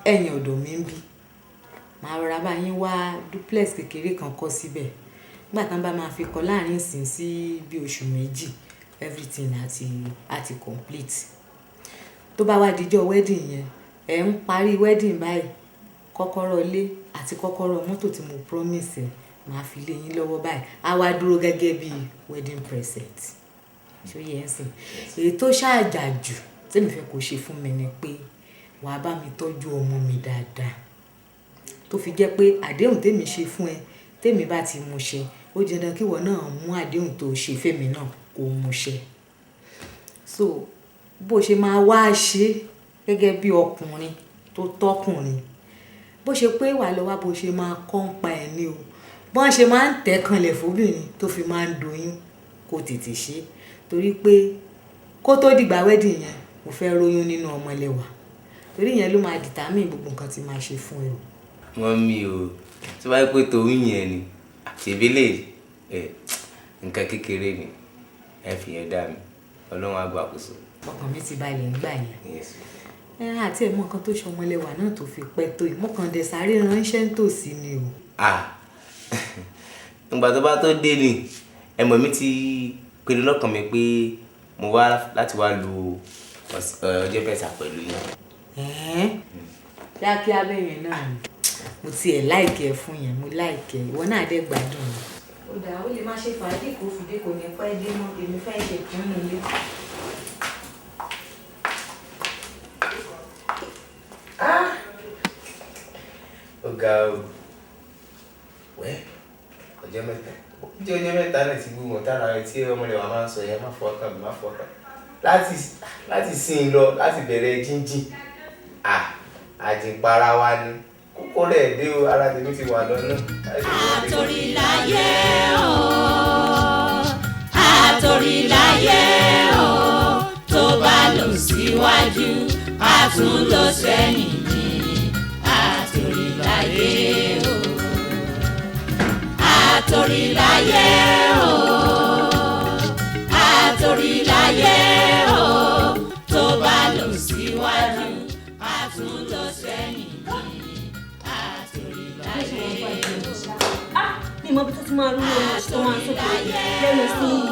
Speaker 7: ẹ̀yìn ọ̀dọ̀ mi ń bí. Màá rọra bá yín wá duplex kékeré kan kọ́ síbẹ̀. Nígbà tí wọ́n bá máa fi kọ́ láàrin ìsìn sí bí oṣù 2, everything á ti complete. Tó bá wá di ọjọ́ wedding yẹn, ẹ ń parí wedding báyìí, kọ́kọ́rọ́ ilé àti kọ́kọ́rọ́ mọ́tò tí mo promise ẹ, màá fi lé yín lọ́wọ́ báyìí. A wá dúró gẹ́gẹ́ bí wedding present. Ṣé ó yẹ ẹ́ sìn? Èyí tó ṣàjà jù tí èmi fẹ́ kó ṣe fún mi ni pé wàá bá mi tọ́jú ọmọ mi dáadáa. Tó fi jẹ́ pé àdéhùn tèmi ṣe fún ẹ, tèmi bá ti mú ṣẹ, ó di dandan kí ìwọ náà mú àdéhùn tó ṣe fẹ́mi náà kó mú ṣẹ. So bó ṣe máa wá ṣe gẹ́gẹ́ bí ọkùnrin tó tọ́kùnrin, bó ṣe pé wà lọ wá bó ṣe máa kọ́ ń pa ẹ̀ ní o. Bọ́n ṣe máa ń tẹ̀ kanlẹ̀ fóbìnrin tó fi máa ń doyún, kó tètè ṣe. Torí pé kó tó dìgbà wedding yẹn, mo fẹ́ róyún nínú ọmọlẹ́wà. Torí ìyẹn ló máa determine gbogbo nǹkan tí màá ṣe fún ẹ o.
Speaker 8: Mummy o, tí wàá pé tòun yẹn ni, ṣèbí lè ẹ nǹkan kékeré ni, ẹ fi yẹn dá mi, Ọlọ́run á gbàkóso.
Speaker 7: Ọkàn mi ti balẹ̀ nígbà yẹn.
Speaker 8: Yes.
Speaker 7: Ẹ àti ẹ̀ mọ nǹkan tó ṣe ọmọlẹ́wà náà tó fi pẹ́ tó yìí. Mo kàn dẹ̀ sáré ránṣẹ́ nítòsí ni o.
Speaker 8: Ah, ìgbà tó bá tó dé ni, ẹ̀mọ̀ mi ti pinnu lọ́kàn mi pé mo wá láti wá lu ọjọ́ mẹ́ta pẹ̀lú yín.
Speaker 7: Ẹ̀ẹ́n, kíákíá bẹ́yẹn náà ni. Mo ti ẹ̀ like ẹ fún yẹn, mo like ẹ, ìwọ náà dẹ̀ gbádùn mi. Ó dáa, ó lè má ṣe fàájì kó fìdí kò ní pẹ́ dé mọ́, èmi fẹ́ ṣe ìkúnnú ilé.
Speaker 8: Ó ga o. Wẹ́, ọjọ́ mẹ́ta. Jẹ́ ọjọ́ mẹ́ta náà ti gbogbo tára rẹ tí ọmọlẹ́wà máa ń sọ yẹn, má fọwọ́ kàn mí, má fọwọ́ kàn mí. Láti sìn lọ, láti bẹ̀rẹ̀ jíjìn. Àjìnpara wa ni. Kókó rẹ̀ dé o, ara tèmi ti wà lọ́nà.
Speaker 1: Àtòríláyé o, àtòríláyé o, tó bá lọ síwájú, a tún lọ sẹ́yìn ni. Àtòríláyé o, àtòríláyé o, àtòríláyé o, tó bá lọ síwájú, a tún lọ sẹ́yìn ni. Àtòríláyé o.
Speaker 3: Ah, mi mọ ibi tó ti máa rú lórí tó máa ń sókè lẹ́nu sí i.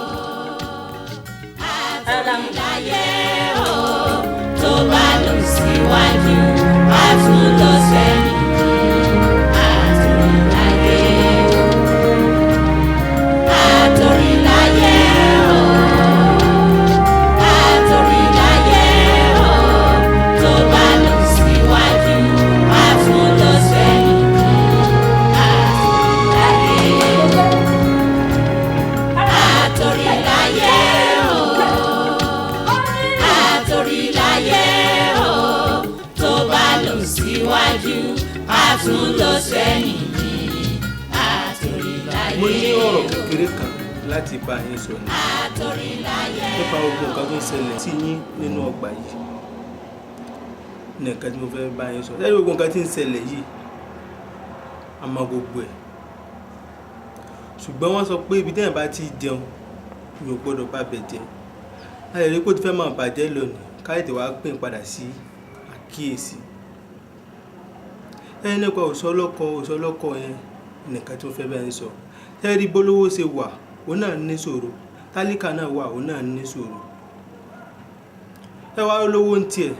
Speaker 1: Àtòríláyé o, tó bá lọ síwájú, a tún lọ sẹ́yìn ni. Àtòríláyé o, àtòríláyé o, àtòríláyé o, tó bá lọ síwájú, a tún lọ sẹ́yìn ni. Àtòríláyé o, àtòríláyé o, àtòríláyé o, tó bá lọ síwájú, a tún lọ sẹ́yìn ni. Àtòríláyé
Speaker 10: Mo ní ọ̀rọ̀ kékeré kan láti bá yín sọ ni
Speaker 1: àtòríláyé
Speaker 10: nípa gbogbo nǹkan tó ń ṣẹlẹ̀ sí yín nínú ọgbà yìí ní nǹkan tí mo fẹ́ bá yín sọ. Lẹ́yìn gbogbo nǹkan tí ń ṣẹlẹ̀ yìí, a mọ gbogbo ẹ̀, ṣùgbọ́n wọ́n sọ pé ibi téèyàn bá ti jẹun mi ò gbọ́dọ̀ bá bẹ̀ jẹ́. A lè rí pé ó ti fẹ́ máa bàjẹ́ lónìí, ká tètè wá pè padà sí àkíyèsí. Lẹ́yìn nípa òṣọlọ́kọ yẹn nìkan tí mo fẹ́ bá yín sọ. Tẹ́rí bólówó ṣe wà, òun náà ní ṣòro. Tálíkà náà wà, òun náà ní ṣòro. Ẹ wá olówó ń tiẹ̀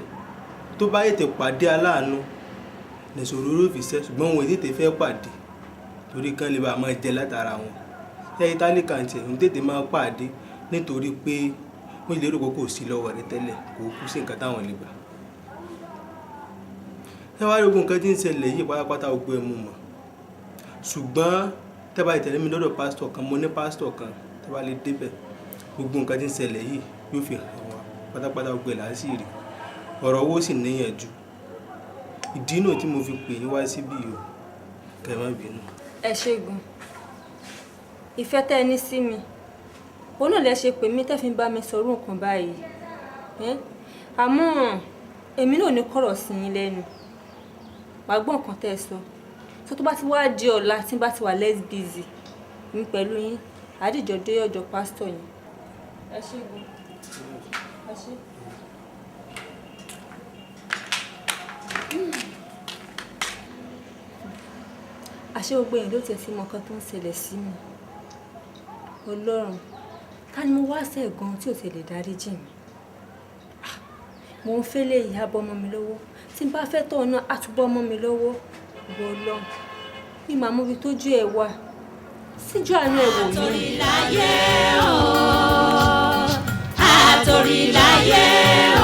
Speaker 10: tó bá tètè pàdé aláàánú, nìṣòro ló fi ṣẹ́, ṣùgbọ́n òun tètè fẹ́ pàdé torí kán lè bá máa jẹ látara wọn. Tẹ́rí tálíkà ń tiẹ̀, òun tètè máa pàdé nítorí pé wọ́n lè rò pé kò sí lọ́wọ́ rẹ tẹ́lẹ̀, kò kú sí nǹkan táwọn lè gbà. Ẹ wá rí gbogbo nǹkan tí ń ṣẹlẹ̀ yìí pátápátá gbogbo ẹ̀ mo mọ̀. Ṣùgbọ́n tẹ́ bá tẹ̀lé mi lọ́dọ̀ pásítọ̀ kan, mo ní pásítọ̀ kan, tẹ́ bá lè débẹ̀, gbogbo nǹkan tí ń ṣẹlẹ̀ yìí yóò fi hàn wá pátápátá gbogbo ẹ̀ là á sì rí. Ọ̀rọ̀ owó sì níyànjú. Ìdí náà tí mo fi pè yín wá síbí yìí o, kẹ́ ẹ má bínú.
Speaker 3: Ẹ ṣé gan. Ìfẹ́ tẹ́ ẹ ní sí mi, òun náà lẹ ṣe pè mí tẹ́ fi ń bá mi sọ̀rọ̀ nǹkan báyìí. Àmọ́ èmi náà ò ní kọ̀rọ̀ sí yín lẹ́nu. Màá gbọ́ nǹkan tẹ́ ẹ sọ. So tó bá ti wá di ọ̀la tí n bá ti wà less busy, èmi pẹ̀lú yín, àdìjọ dé ọ̀dọ̀ pásítọ̀ yẹn. Ẹ ṣé gan. Ẹ ṣé. Àṣé gbogbo èèyàn ló tiẹ̀ ti mọ nǹkan tó ń ṣẹlẹ̀ sí mi. Ọlọ́run, ta ni mo wá ṣẹ̀ gan tí ò tiẹ̀ lè dáríjì mi? Mo ń fẹ́ lé ìyá bọ́ ọmọ mi lọ́wọ́. Tí n bá fẹ́ tọ̀ náà, á tún bọ́ ọmọ mi lọ́wọ́. Ìwọ Ọlọ́run, mi máa mú ibi tójú ẹ wà. Síjú àánú ẹ wò mí.
Speaker 1: Àtòríláyé o, àtòríláyé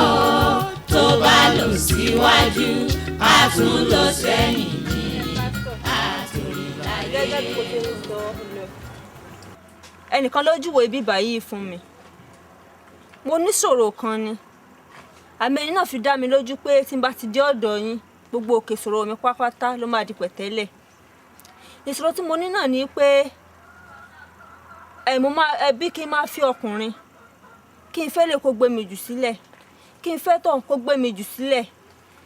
Speaker 1: o, tó bá lọ síwájú, a tún lọ sẹ́yìn ni.
Speaker 3: Gẹ́gẹ́ bí mo ṣe ń sọ lọ, ẹnìkan ló júwèé ibi báyìí fún mi. Mo níṣòro kan ni, àmì ẹni náà fi dá mi lójú pé tí n bá ti dé ọ̀dọ̀ yín, gbogbo òkè ìṣòro mi pátápátá ló máa di pẹ̀tẹ́lẹ̀. Ìṣòro tí mo ní náà ni pé ẹ mo máa ẹbí kí n máa fi ọkùnrin, kí n fẹ́ lè kó gbé mi jù sílẹ̀, kí n fẹ́ tọ̀ kó gbé mi jù sílẹ̀,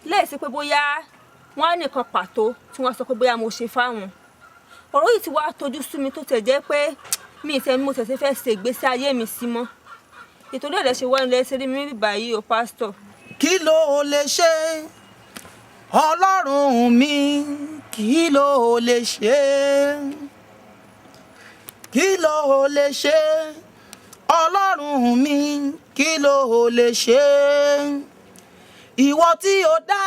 Speaker 3: láìsí pé bóyá wọ́n á nìkan pàtó tí wọ́n sọ pé bóyá mo ṣe fáwọn. Ọ̀rọ̀ yìí ti wá tojú sú mi tó tẹ̀ jẹ́ pé mi ì tẹ́ mo tẹ̀sẹ̀ fẹ́ ṣe ìgbésí ayé mi sí mọ́. Ìtòrí ẹ̀rẹ́ ṣe wá nílẹ̀ ṣe rí mi bíbá yìí o, pásítọ̀.
Speaker 11: Kí ló lè ṣe, Ọlọ́run mi? Kí ló lè ṣe? Kí ló lè ṣe, Ọlọ́run mi? Kí ló lè ṣe? Ìwọ tí o dá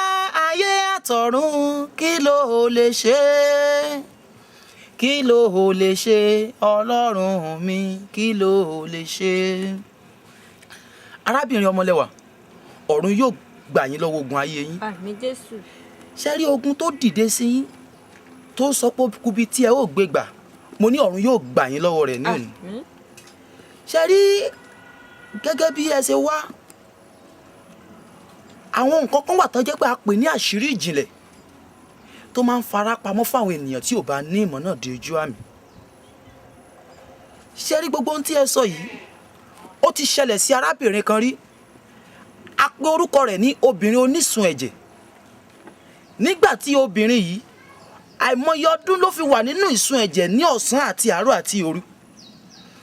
Speaker 11: ayé àtọ̀run, kí ló lè ṣe? Kí ló lè ṣe, Ọlọ́run mi? Kí ló lè ṣe? Arábìnrin Ọmọlẹ́wà, ọ̀run yóò gbà yín lọ́wọ́ ogun ayé yín.
Speaker 3: Àmín Jésù.
Speaker 11: Ṣé rí ogun tó dìde sí yín tó sọ pé kubi tí ẹ ó gbé gbà, mo ní ọ̀run yóò gbà yín lọ́wọ́ rẹ̀ ní òní.
Speaker 3: Àmín.
Speaker 11: Ṣé rí, gẹ́gẹ́ bí ẹ ṣe wá, àwọn nǹkan kan wà tó jẹ́ pé a pè ní àṣírí ìjìnlẹ̀ tó máa ń fara pamọ́ fáwọn ènìyàn tí ò bá ní ìmọ̀ náà di ojú àmì. Ṣé rí gbogbo ohun tí ẹ sọ yìí, ó ti ṣẹlẹ̀ sí arábìnrin kan rí. A pè orúkọ rẹ̀ ní obìnrin onísun ẹ̀jẹ̀. Nígbà tí obìnrin yìí, àìmọye ọdún ló fi wà nínú ìsun ẹ̀jẹ̀ ní ọ̀sán àti àárọ̀ àti òru,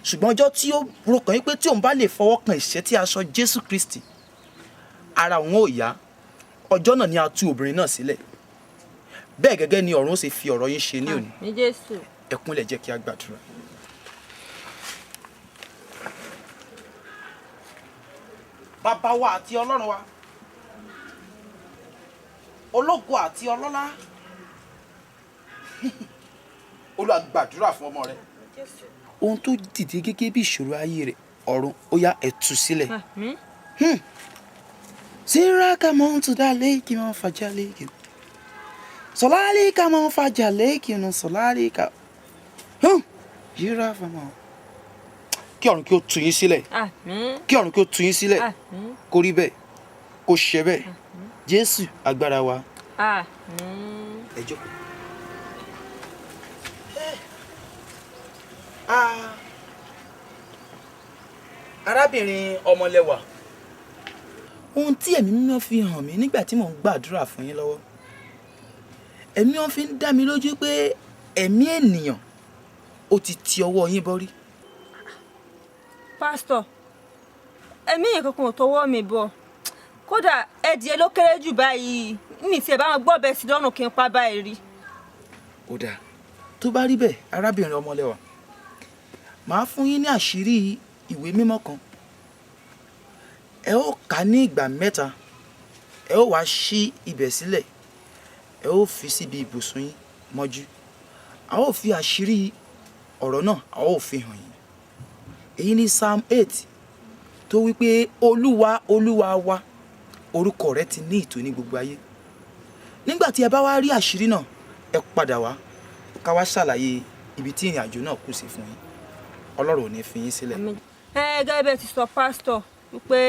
Speaker 11: ṣùgbọ́n ọjọ́ tí ó rokàn yín pé tí òun bá lè fọwọ́ kan ìṣẹ́tí aṣọ Jésù Kristi, ara òun ò yá, ọjọ́ náà ni a tú obìnrin náà sílẹ̀. Bẹ́ẹ̀ gẹ́gẹ́ ni ọ̀run ó ṣe fi ọ̀rọ̀ yín ṣe ní òní.
Speaker 3: Àmín Jésù.
Speaker 11: Ẹ kúnlẹ̀, jẹ́ kí a gbàdúrà. Bàbá wa àti Ọlọ́run wa, ológo àti ọlọ́lá, Olúwa, gbàdúrà fún ọmọ rẹ. Ohun tó dìde gẹ́gẹ́ bí ìṣòro ayé rẹ̀, ọ̀run ó yá, ẹ̀ tú sílẹ̀.
Speaker 3: Àmín.
Speaker 11: Siraka montu da leki mon faja leki. Solali ka mon faja leki no solali ka. Yíra fama. Kí ọ̀run kí ó tú yín sílẹ̀.
Speaker 3: Àmín.
Speaker 11: Kí ọ̀run kí ó tú yín sílẹ̀.
Speaker 3: Àmín.
Speaker 11: Kó rí bẹ́ẹ̀, kó ṣe bẹ́ẹ̀. Jésù agbára wa.
Speaker 3: Àmín.
Speaker 11: Ẹ jókòó. Arábìnrin Ọmọlẹ́wà, ohun tí ẹ̀mí mímọ́ fi hàn mí nígbà tí mò ń gbàdúrà fún yín lọ́wọ́, ẹ̀mí wọn fi ń dá mi lójú pé ẹ̀mí ènìyàn ó ti ti ọwọ́ yín bọ́ rí.
Speaker 3: Pásítọ̀, ẹ̀mí yẹn kankan ò tọwọ́ mi bọ̀. Kódà ẹdìẹ ló kéré jù báyìí, mi tiẹ̀ bá wọn gbọ́ bẹ́ẹ̀ sí lọ́rùn kí n pa báyìí rí.
Speaker 11: Ó dáa, tó bá rí bẹ́ẹ̀, arábìnrin Ọmọlẹ́wà, màá fún yín ní àṣírí ìwé mímọ́ kan. Ẹ ó kà á ní ìgbà 3, ẹ ó wá ṣí ibẹ̀ sílẹ̀, ẹ ó fi síbi ibùsùn yín mọ́jú. A ó fi àṣírí ọ̀rọ̀ náà, a ó fi hàn yín. Èyí ní Psalm 8 tó wí pé, Olúwa, Olúwa wa, orúkọ rẹ ti ní ìtò ní gbogbo ayé. Nígbà tí ẹ bá wá rí àṣírí náà, ẹ padà wá ká wá ṣàlàyé ibi tí ìrìn àjò náà kù sí fún yín. Ọlọ́run ò ní fi yín sílẹ̀.
Speaker 3: Ẹ gẹ́gẹ́ bẹ́ẹ̀ ti sọ, pásítọ̀, wípé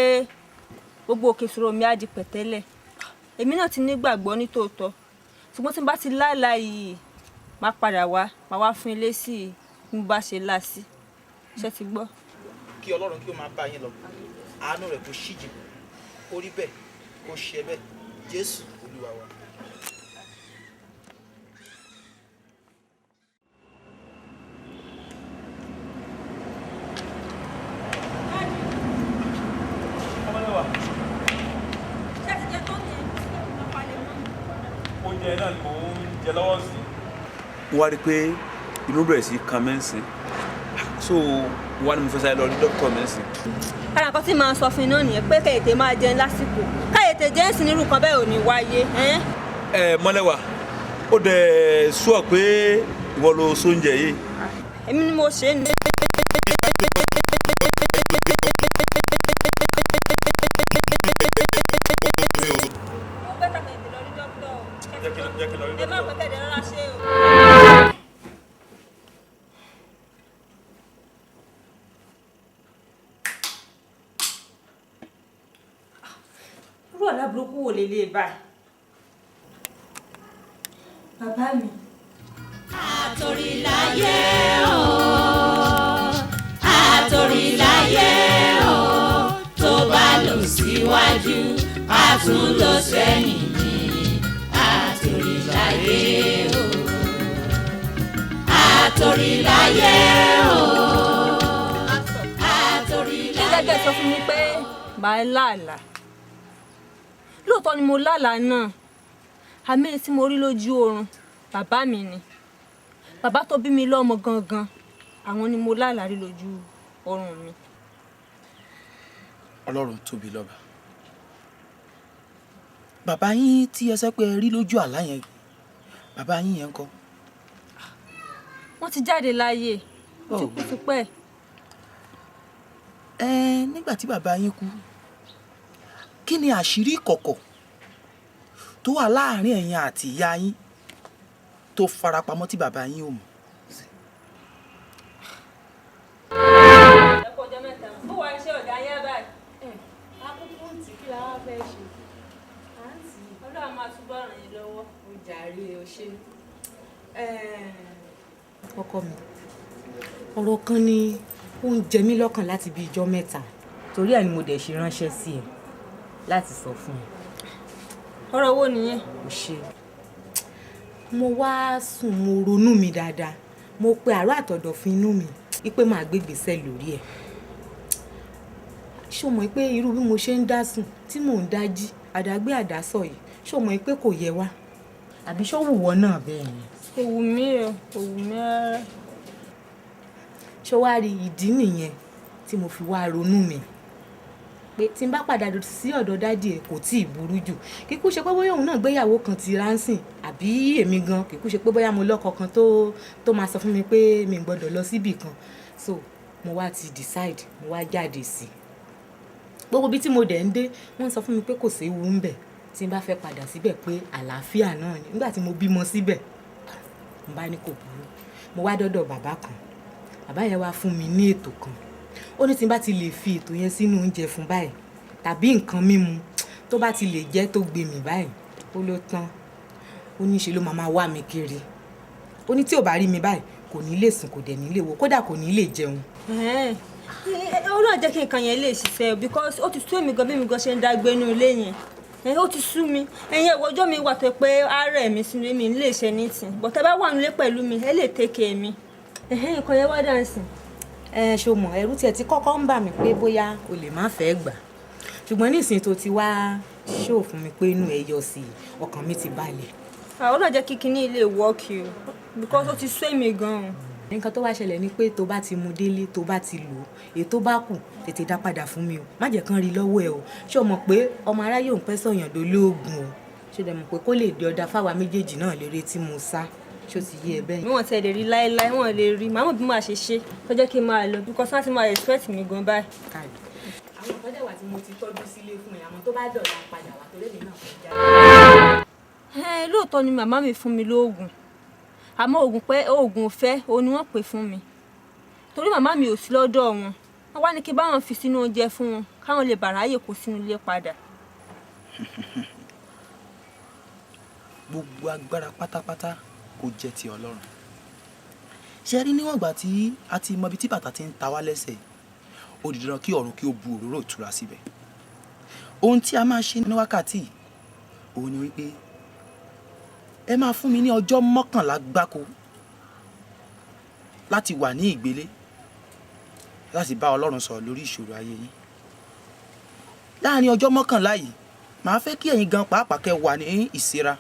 Speaker 3: gbogbo òkè ìṣòro mi á di pẹ̀tẹ́lẹ̀, èmi náà ti nígbàgbọ́ ní tòótọ́, ṣùgbọ́n tí n bá ti láàlá yìí, máa padà wá, máa wá fún ilé sí i bí mo bá ṣe lá sí. Ṣé ti gbọ́?
Speaker 11: Kí Ọlọ́run kí ó máa bá yín lọ, àánú rẹ̀ kó ṣíjì, kó rí bẹ́ẹ̀, kó ṣe bẹ́ẹ̀. Jésù Olúwa wa.
Speaker 9: Ọmọlẹ́wà. Oúnjẹ náà ni mò ń jẹ lọ́wọ́ sí.
Speaker 12: Mo wá rí i pé inú bẹ̀rẹ̀ sí kan mí ń sìn, so wá ní mo fẹ́ sáré lọ rí dókítà mi ń sìn.
Speaker 3: Ara nǹkan tí màá sọ fún iná nìyẹn pé kẹ̀yẹ̀tẹ̀ máa jẹun lásìkò, kẹ̀yẹ̀tẹ̀ jẹ́ ń sin irú kan bẹ́ẹ̀ ò ní wáyé. Ẹ́n?
Speaker 12: Ẹ Mọ́lẹ́wà, ó dẹ̀ sọ pé ìwọ ló sóúnjẹ yìí.
Speaker 3: Èmi ni mo ṣe é ní. Ẹ má pẹ́ kẹ̀dẹ̀ rárá ṣe o. Àlá burúkú wò lélẹ̀ báyìí? Bàbá mi.
Speaker 1: Àtòríláyé o, àtòríláyé o, tó bá lọ síwájú, a tún lọ sẹ́yìn ní. Àtòríláyé o, àtòríláyé o, àtòríláyé.
Speaker 3: Gẹ́gẹ́ sọ fún mi pé màá láàlà. Lóòótọ́ ni mo lálàá náà. Àmì tí mo rí lójú oorun, bàbá mi ni. Bàbá tó bí mi lọ́mọ gangan, àwọn ni mo lálàá rí lójú oorun mi.
Speaker 11: Ọlọ́run tóbi lọ́ba. Bàbá yín tí ẹ sọ pé ẹ rí lójú àlá yẹn, bàbá yín yẹn ńkọ́?
Speaker 3: Wọ́n ti jáde láyé, ó ti kú tipẹ́.
Speaker 11: Ẹ nígbà tí bàbá yín kú, kí ni àṣírí ìkọ̀kọ̀ tó wà láàrin ẹ̀yin àti ìyá yín tó farapamọ́ tí bàbá yín ò mọ̀?
Speaker 3: Ẹ kú ọjọ́ mẹ́ta, bó wàá ṣe ọ̀gá yẹn báyìí?
Speaker 5: Akúkú ń tì, kí la wá fẹ́ ṣe? À ń tì í.
Speaker 3: Ọlọ́run máa túbọ̀ ràn yín lọ́wọ́.
Speaker 5: Ó jàre, o ṣe. Ọkọ mi, ọ̀rọ̀ kan ni ó ń jẹ mí lọ́kàn láti bí ijọ́ mẹ́ta, torí ẹ̀ ni mo dẹ̀ ṣe ránṣẹ́ sí ẹ láti sọ fún ẹ.
Speaker 3: Ọ̀rọ̀ wo nìyẹn?
Speaker 5: Ò ṣe. Mo wá sùn, mo ronú mi dáadáa, mo pe àárọ̀ àtọ̀dọ̀fin inú mi wípé màá gbé ìgbésẹ̀ lórí ẹ̀. Ṣó mọ̀ pé irú bí mo ṣe ń dá sùn tí mò ń dá jí, àdágbé àdásọ̀ yìí, ṣó mọ̀ pé kò yẹ wá? Àbí ṣó wù wọ́ náà bẹ́ẹ̀ ni?
Speaker 3: Kò wù mí o, kò wù mí rárá.
Speaker 5: Ṣó wá rí ìdí nìyẹn tí mo fi wá ronú mi pé tí n bá padà sí ọ̀dọ̀ dádì ẹ̀ kò tí ì burú jù. Kíkú ṣe pé bóyá òun náà gbéyàwó kan ti ránsìn, àbí èmi gan kíkú ṣe pé bóyá mo lọ́kọ kan tó máa sọ fún mi pé mi ò gbọ́dọ̀ lọ síbì kan. So mo wá ti decide, mo wá jáde sí i. Gbogbo ibi tí mo dẹ̀ ń dé, wọ́n sọ fún mi pé kò séwu ń bẹ̀ tí n bá fẹ́ padà síbẹ̀, pé àlàáfíà náà ni. Nígbà tí mo bímọ síbẹ̀, mo bá ní kò burú. Mo wá dọ́dọ̀ bàbá kan, bàbá yẹn wá fún mi ní ètò kan. Ó ní tí n bá ti lè fi ètò yẹn sínú oúnjẹ fún báyìí tàbí nǹkan mímu, tó bá ti lè jẹ́ tó gbé mi báyìí, ó ló tán. Ó ní ṣe ló máa wá mi kiri. Ó ní tí ò bá rí mi báyìí, kò ní lè sùn, kò dẹ̀ ní lè wo, kódà kò ní lè jẹun.
Speaker 3: Ó náà jẹ́ kí nǹkan yẹn lè ṣiṣẹ́ o, because ó ti sú èmi gan bí mi gan ṣe ń dágbé inú ilé yẹn. Ó ti sú mi. Ẹ̀yin ẹ̀wọ̀ ọjọ́ mi wà tó pé àárẹ̀ mi sínú mi ń lè ṣe anything, but ẹ bá wà nílé pẹ̀lú mi, ẹ lè take care mi. Nǹkan yẹn wá dáǹsìn.
Speaker 5: Ẹ ṣo mọ̀, ẹ̀rù tiẹ̀ ti kọ́kọ́ ń bà mí pé bóyá o lè má fẹ́ gbà, ṣùgbọ́n nísìnyí tó ti wá ṣó fún mi pé inú ẹ yọ sí i, ọkàn mi ti balẹ̀.
Speaker 3: Àwọn náà jẹ́ kí kinní ilé work o, because ó ti sú èmi gan-an.
Speaker 5: Nǹkan tó wá ṣẹlẹ̀ ni pé tó bá ti mú délé, tó bá ti lò ó, èyí tó bá kù tètè dá padà fún mi o, má jẹ́ kán rí lọ́wọ́ ẹ o. Ṣé o mọ̀ pé ọmọ aráyé òun pẹ́ sọ̀yàn dolóògùn o? Ṣé o dẹ̀ mọ̀ pé kó lè di ọ̀dà fáwa méjèèjì náà lérè tí mo sá? Ṣó ti yé ẹ bẹ́ẹ̀?
Speaker 3: Mi wọ́n ti lè rí láéláé, wọ́n lè rí. Màá mọ̀ bí màá ṣe ṣe tó jẹ́ kí n máa lọ, because wọ́n ti máa expect mi gan báyìí.
Speaker 5: Àwọn kan dẹ̀ wà tí mo ti tọ́jú sílé fún ẹ, àmọ́ tó bá dọ̀la padà wá, torí èmi náà fẹ́ jáde.
Speaker 3: Lóòótọ́ ni màmá mi fún mi lóògùn, àmọ́ oògùn pé oògùn ọ̀fẹ́ òun ni wọ́n pè fún mi, torí màmá mi ò sí lọ́dọ̀ wọn. Wọ́n wá ní kí báwọn fi sínú oúnjẹ fún wọn káwọn lè bàráyè kó sínú ilé padà.
Speaker 11: Gbogbo agbára pátápátá kò jẹ́ ti Ọlọ́run. Ṣe rí níwọ̀n ìgbà tí a ti mọ ibi tí bàtà ti ń ta wá lẹ́sẹ̀, ó di dandan kí ọ̀run kí ó bu òróró ìtura síbẹ̀. Ohun tí a máa ṣe ní wákàtí òun ni wípé ẹ máa fún mi ní ọjọ́ 11 gbáko láti wà ní ìgbélé, láti bá Ọlọ́run sọ̀rọ̀ lórí ìṣòro ayé yín. Láàárín ọjọ́ 11 yìí, màá fẹ́ kí ẹ̀yin gan pàápàá kẹ́ wà ní ìsera.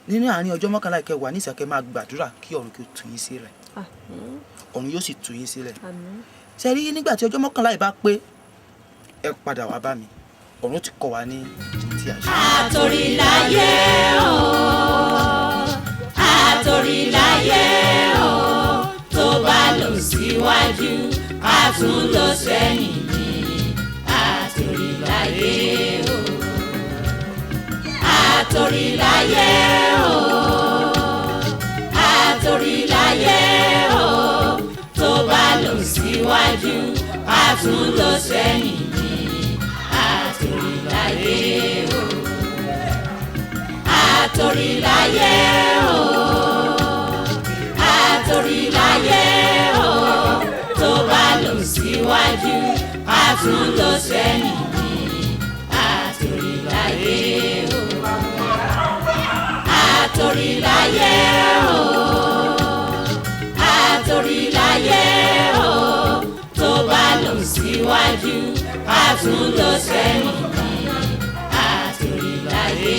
Speaker 11: Nínú àárín ọjọ́ 11 yìí, kẹ́ wà ní ìsera, kẹ́ máa gbàdúrà kí ọ̀run kí ó tú yín sílẹ̀. Ọ̀run yóò sì tú yín sílẹ̀. Ṣé rí nígbà tí ọjọ́ 11 yìí bá pé, ẹ padà wá bá mi. Ọ̀run ti kọ́ wa ní tí a ṣe.
Speaker 1: Àtòríláyé o, àtòríláyé o, tó bá lọ síwájú, a tún lọ sẹ́yìn ní. Àtòríláyé o, àtòríláyé o, àtòríláyé o, tó bá lọ síwájú, a tún lọ sẹ́yìn ní. Àtòríláyé. Àtòríláyé o, àtòríláyé o, tó bá lọ síwájú, a tún lọ sẹ́yìn ní. Àtòríláyé o, àtòríláyé o, àtòríláyé o, tó bá lọ síwájú, a tún lọ sẹ́yìn ní. Àtòríláyé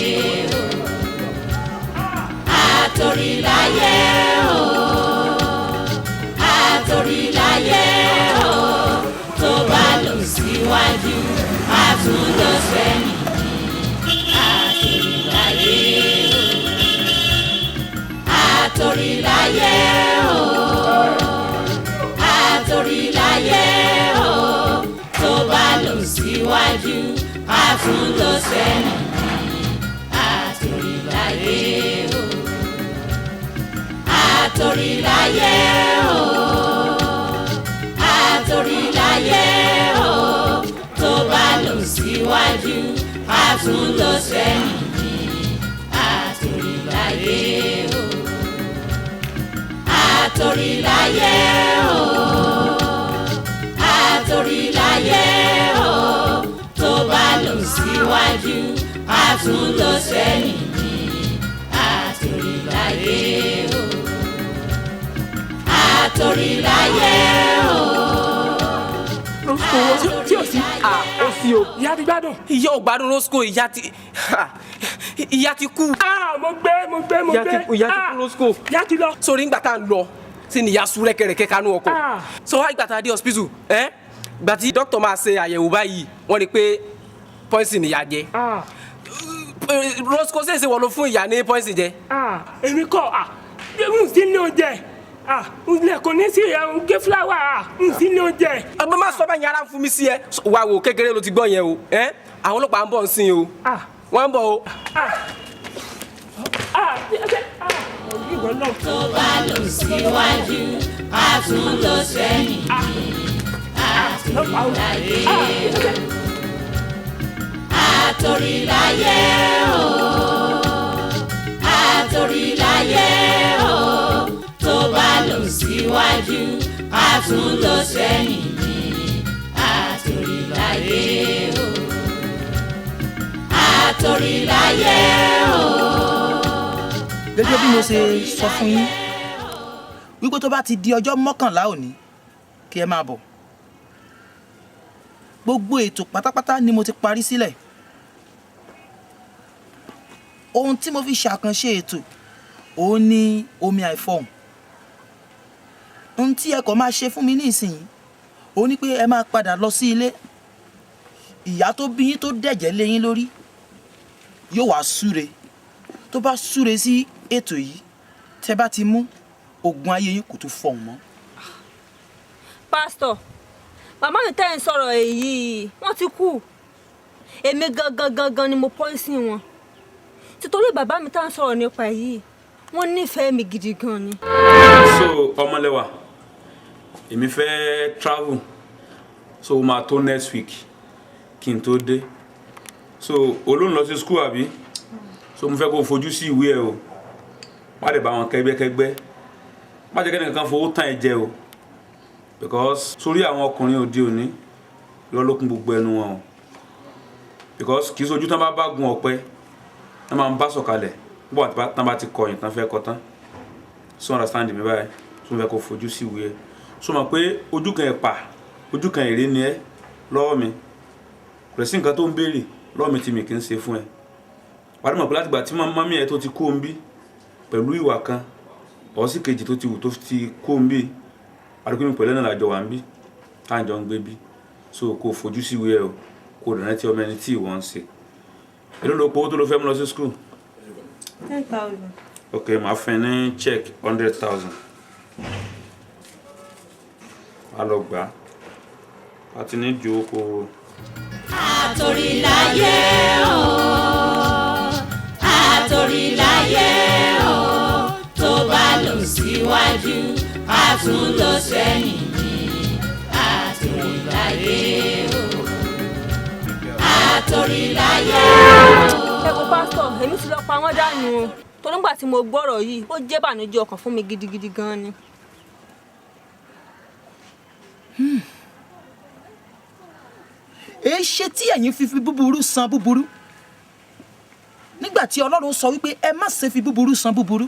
Speaker 1: o, àtòríláyé o, àtòríláyé o, tó bá lọ síwájú, a tún lọ sẹ́yìn ní. Àtòríláyé o, àtòríláyé o, àtòríláyé o, tó bá lọ síwájú, a tún lọ sẹ́yìn ní. Àtòríláyé o, àtòríláyé o, àtòríláyé o, tó bá lọ síwájú, a tún lọ sẹ́yìn ní. Àtòríláyé o, àtòríláyé o, àtòríláyé o, tó bá lọ síwájú, a tún lọ sẹ́yìn ní. Àtòríláyé o, àtòríláyé o.
Speaker 13: Roscoe tí o sí.
Speaker 14: Ah, ó sí o.
Speaker 13: Ìyá ti gbádùn.
Speaker 14: Ìyá ò gbádùn Roscoe, ìyá ti ìyá ti kú.
Speaker 13: Ah, mo gbé, mo gbé, mo
Speaker 14: Ìyá
Speaker 13: gbé.
Speaker 14: ti kú, ìyá ti kú Roscoe.
Speaker 13: Ìyá ti lọ.
Speaker 14: Sórí ńgbà tá à ń lọ sí ni ìyá sú rẹ́kẹrẹ́kẹ́ kánú ọkọ̀. So wá ìgbà tá a dé hospital, ẹ́ ìgbà tí dókítà máa ṣe àyẹ̀wò báyìí, wọ́n rí pé poison ìyá jẹ. Roscoe ṣèṣe wọ́n ló fún ìyá ní poison jẹ.
Speaker 13: Ah, èmi kọ́, ah, n sí ní oúnjẹ. Ah, n lè kò ní sí ẹ̀ ń gé fúláwà, ah, n sí ní oúnjẹ.
Speaker 14: Ọmọ má sọ báyìí, ara ń fún mi sí ẹ. Wá wo kékeré ló ti gbọ́ yẹn o. Ẹ́ àwọn ọlọ́pàá ń bọ̀ ń sìn o. Wọ́n ń bọ̀ o.
Speaker 1: Tó bá lọ síwájú, a tún lọ sẹ́yìn. Àtòríláyé o, àtòríláyé o, àtòríláyé o, tó bá lọ síwájú, a tún lọ sẹ́yìn ní. Àtòríláyé o, àtòríláyé o.
Speaker 11: Gẹ́gẹ́ bí mo ṣe sọ fún yín wípé tó bá ti di ọjọ́ 11 òní kí ẹ máa bọ̀, gbogbo ètò pátápátá ni mo ti parí sílẹ̀. Ohun tí mo fi ṣàkànṣe ètò òun ni omi àìfọhùn. Ohun tí ẹ kàn máa ṣe fún mi nísìnyí òun ni pé ẹ máa padà lọ sí ilé. Ìyá tó bí yín tó dẹ̀jẹ̀ lé yín lórí yóò wá súre. Tó bá súre sí ètò yìí, tẹ́ bá ti mú ogun ayé yín kò tún fọhùn mọ́.
Speaker 3: Pásítọ̀, màmá mi tẹ́ ń sọ̀rọ̀ èyí, wọ́n ti kú. Èmi gangan gangan ni mo pọ́ìsì wọn. Títorí bàbá mi tá ń sọ̀rọ̀ nípa èyí, wọ́n nífẹ̀ẹ́ mi gidi gan ni.
Speaker 12: So ọmọlẹ́wà, èmi fẹ́ travel, so ó máa tó next week kí n tó dé. So olóhùn lọ sí school àbí? So mo fẹ́ kó o fojú sí ìwé ẹ o, má dẹ̀ bá wọn kẹ́gbẹ́kẹ́gbẹ́, má jẹ́ kẹ́nìkan fowó tàn ẹ́ jẹ o, because sórí àwọn ọkùnrin òde òní irọ́ ló kún gbogbo ẹnu wọn o, because kì í sojú tán bá bá gun ọ̀pẹ tán máa ń bá sọ̀kalẹ̀ bó tán bá ti kọyìn tán fẹ́ kọ tán. So understand mi báyìí? So mo fẹ́ kó o fojú sí ìwé ẹ. So mọ̀ pé ojú kan ẹ̀pà ojú kan èrè ni ẹ lọ́wọ́ mi, kò sí nǹkan tó ń béèrè lọ́wọ́ mi tí mi kì í ṣe fún ẹ. Wàá mọ̀ pé látìgbà tí mọ́mí ẹ tó ti kó ń bí pẹ̀lú ìwà kan ọ̀sì kejì tó ti wù tó ti kó ń bí, àdúgbò mi pẹ̀lú ẹ̀ náà làjọ wà ń bí tá à ń jọ ń gbé bí. So kó o fojú sí ìwé ẹ o, kó o dẹ̀ rántí ọmọ ẹni tí ìwọ ń ṣe. Èló ló powó tó ló fẹ́ mú lọ sí school?
Speaker 3: 10,000.
Speaker 12: Ok, màá fún ẹ ní check 100,000. Wàá lọ gbà á. A ti ní ju oko.
Speaker 1: Àtòríláyé o, àtòríláyé o, tó bá lọ síwájú, a tún lọ sẹ́yìn ní. Àtòríláyé o, àtòríláyé o.
Speaker 3: Ẹ wo pásítọ̀, èmi ti lọ pa wọ́n dànù o. Torí nígbà tí mo gbọ́rọ̀ yìí, ó jẹ́ bànújẹ́ ọkàn fún mi gidigidi gan ni.
Speaker 11: Èé ṣe tí ẹ̀yin fi fi búburú san búburú nígbà tí Ọlọ́run sọ wípé ẹ má ṣe fi búburú san búburú?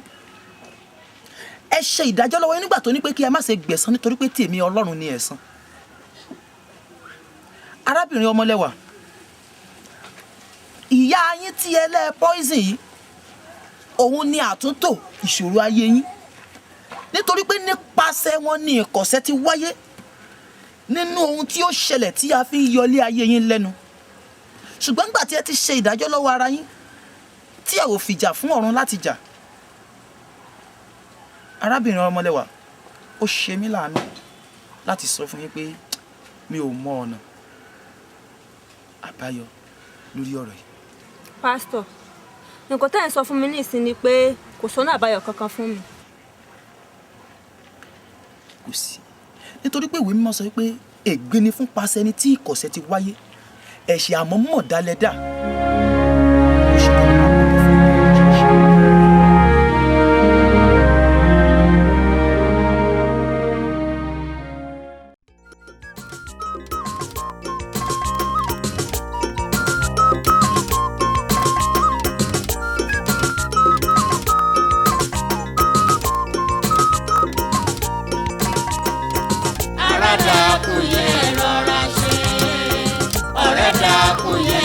Speaker 11: Ẹ ṣe ìdájọ́ lọ́wọ́ yín nígbà tó ní pé kí ẹ má ṣe gbẹ̀san, nítorí pé tèmi Ọlọ́run ni ẹ̀san. Arábìnrin Ọmọlẹ́wà, ìyá yín tí ẹ lẹ́ poison yìí, òun ni àtúntò ìṣòro ayé yín, nítorí pé nípasẹ̀ wọn ni ìkọ̀sẹ̀ ti wáyé nínú ohun tí ó ṣẹlẹ̀ tí a fi ń yọlé ayé yín lẹ́nu. Ṣùgbọ́n nígbà tí ẹ ti ṣe ìdájọ́ lọ́wọ́ ara yín, tí ẹ ò fìjà fún ọ̀run láti jà, arábìnrin Ọmọlẹ́wà, ó ṣe mí láàánú láti sọ fún yín pé mi ò mọ ọ̀nà àbáyọ lórí ọ̀rọ̀ yìí.
Speaker 3: Pásítọ̀, nǹkan tẹ́ ẹ̀ ń sọ fún mi nísìn ni pé kò sọ́nà àbáyọ kankan fún mi.
Speaker 11: Kò sí, nítorí pé ìwé mímọ́ sọ pé ègbé ni fún paṣẹ ẹni tí ìkọ̀sẹ̀ ti wáyé, ẹ̀ṣẹ̀ àmọ́ mọ̀ dálẹ̀ dà.
Speaker 1: Ará dákun yẹ rọra ṣe, ọ̀rẹ́ dákun yẹ.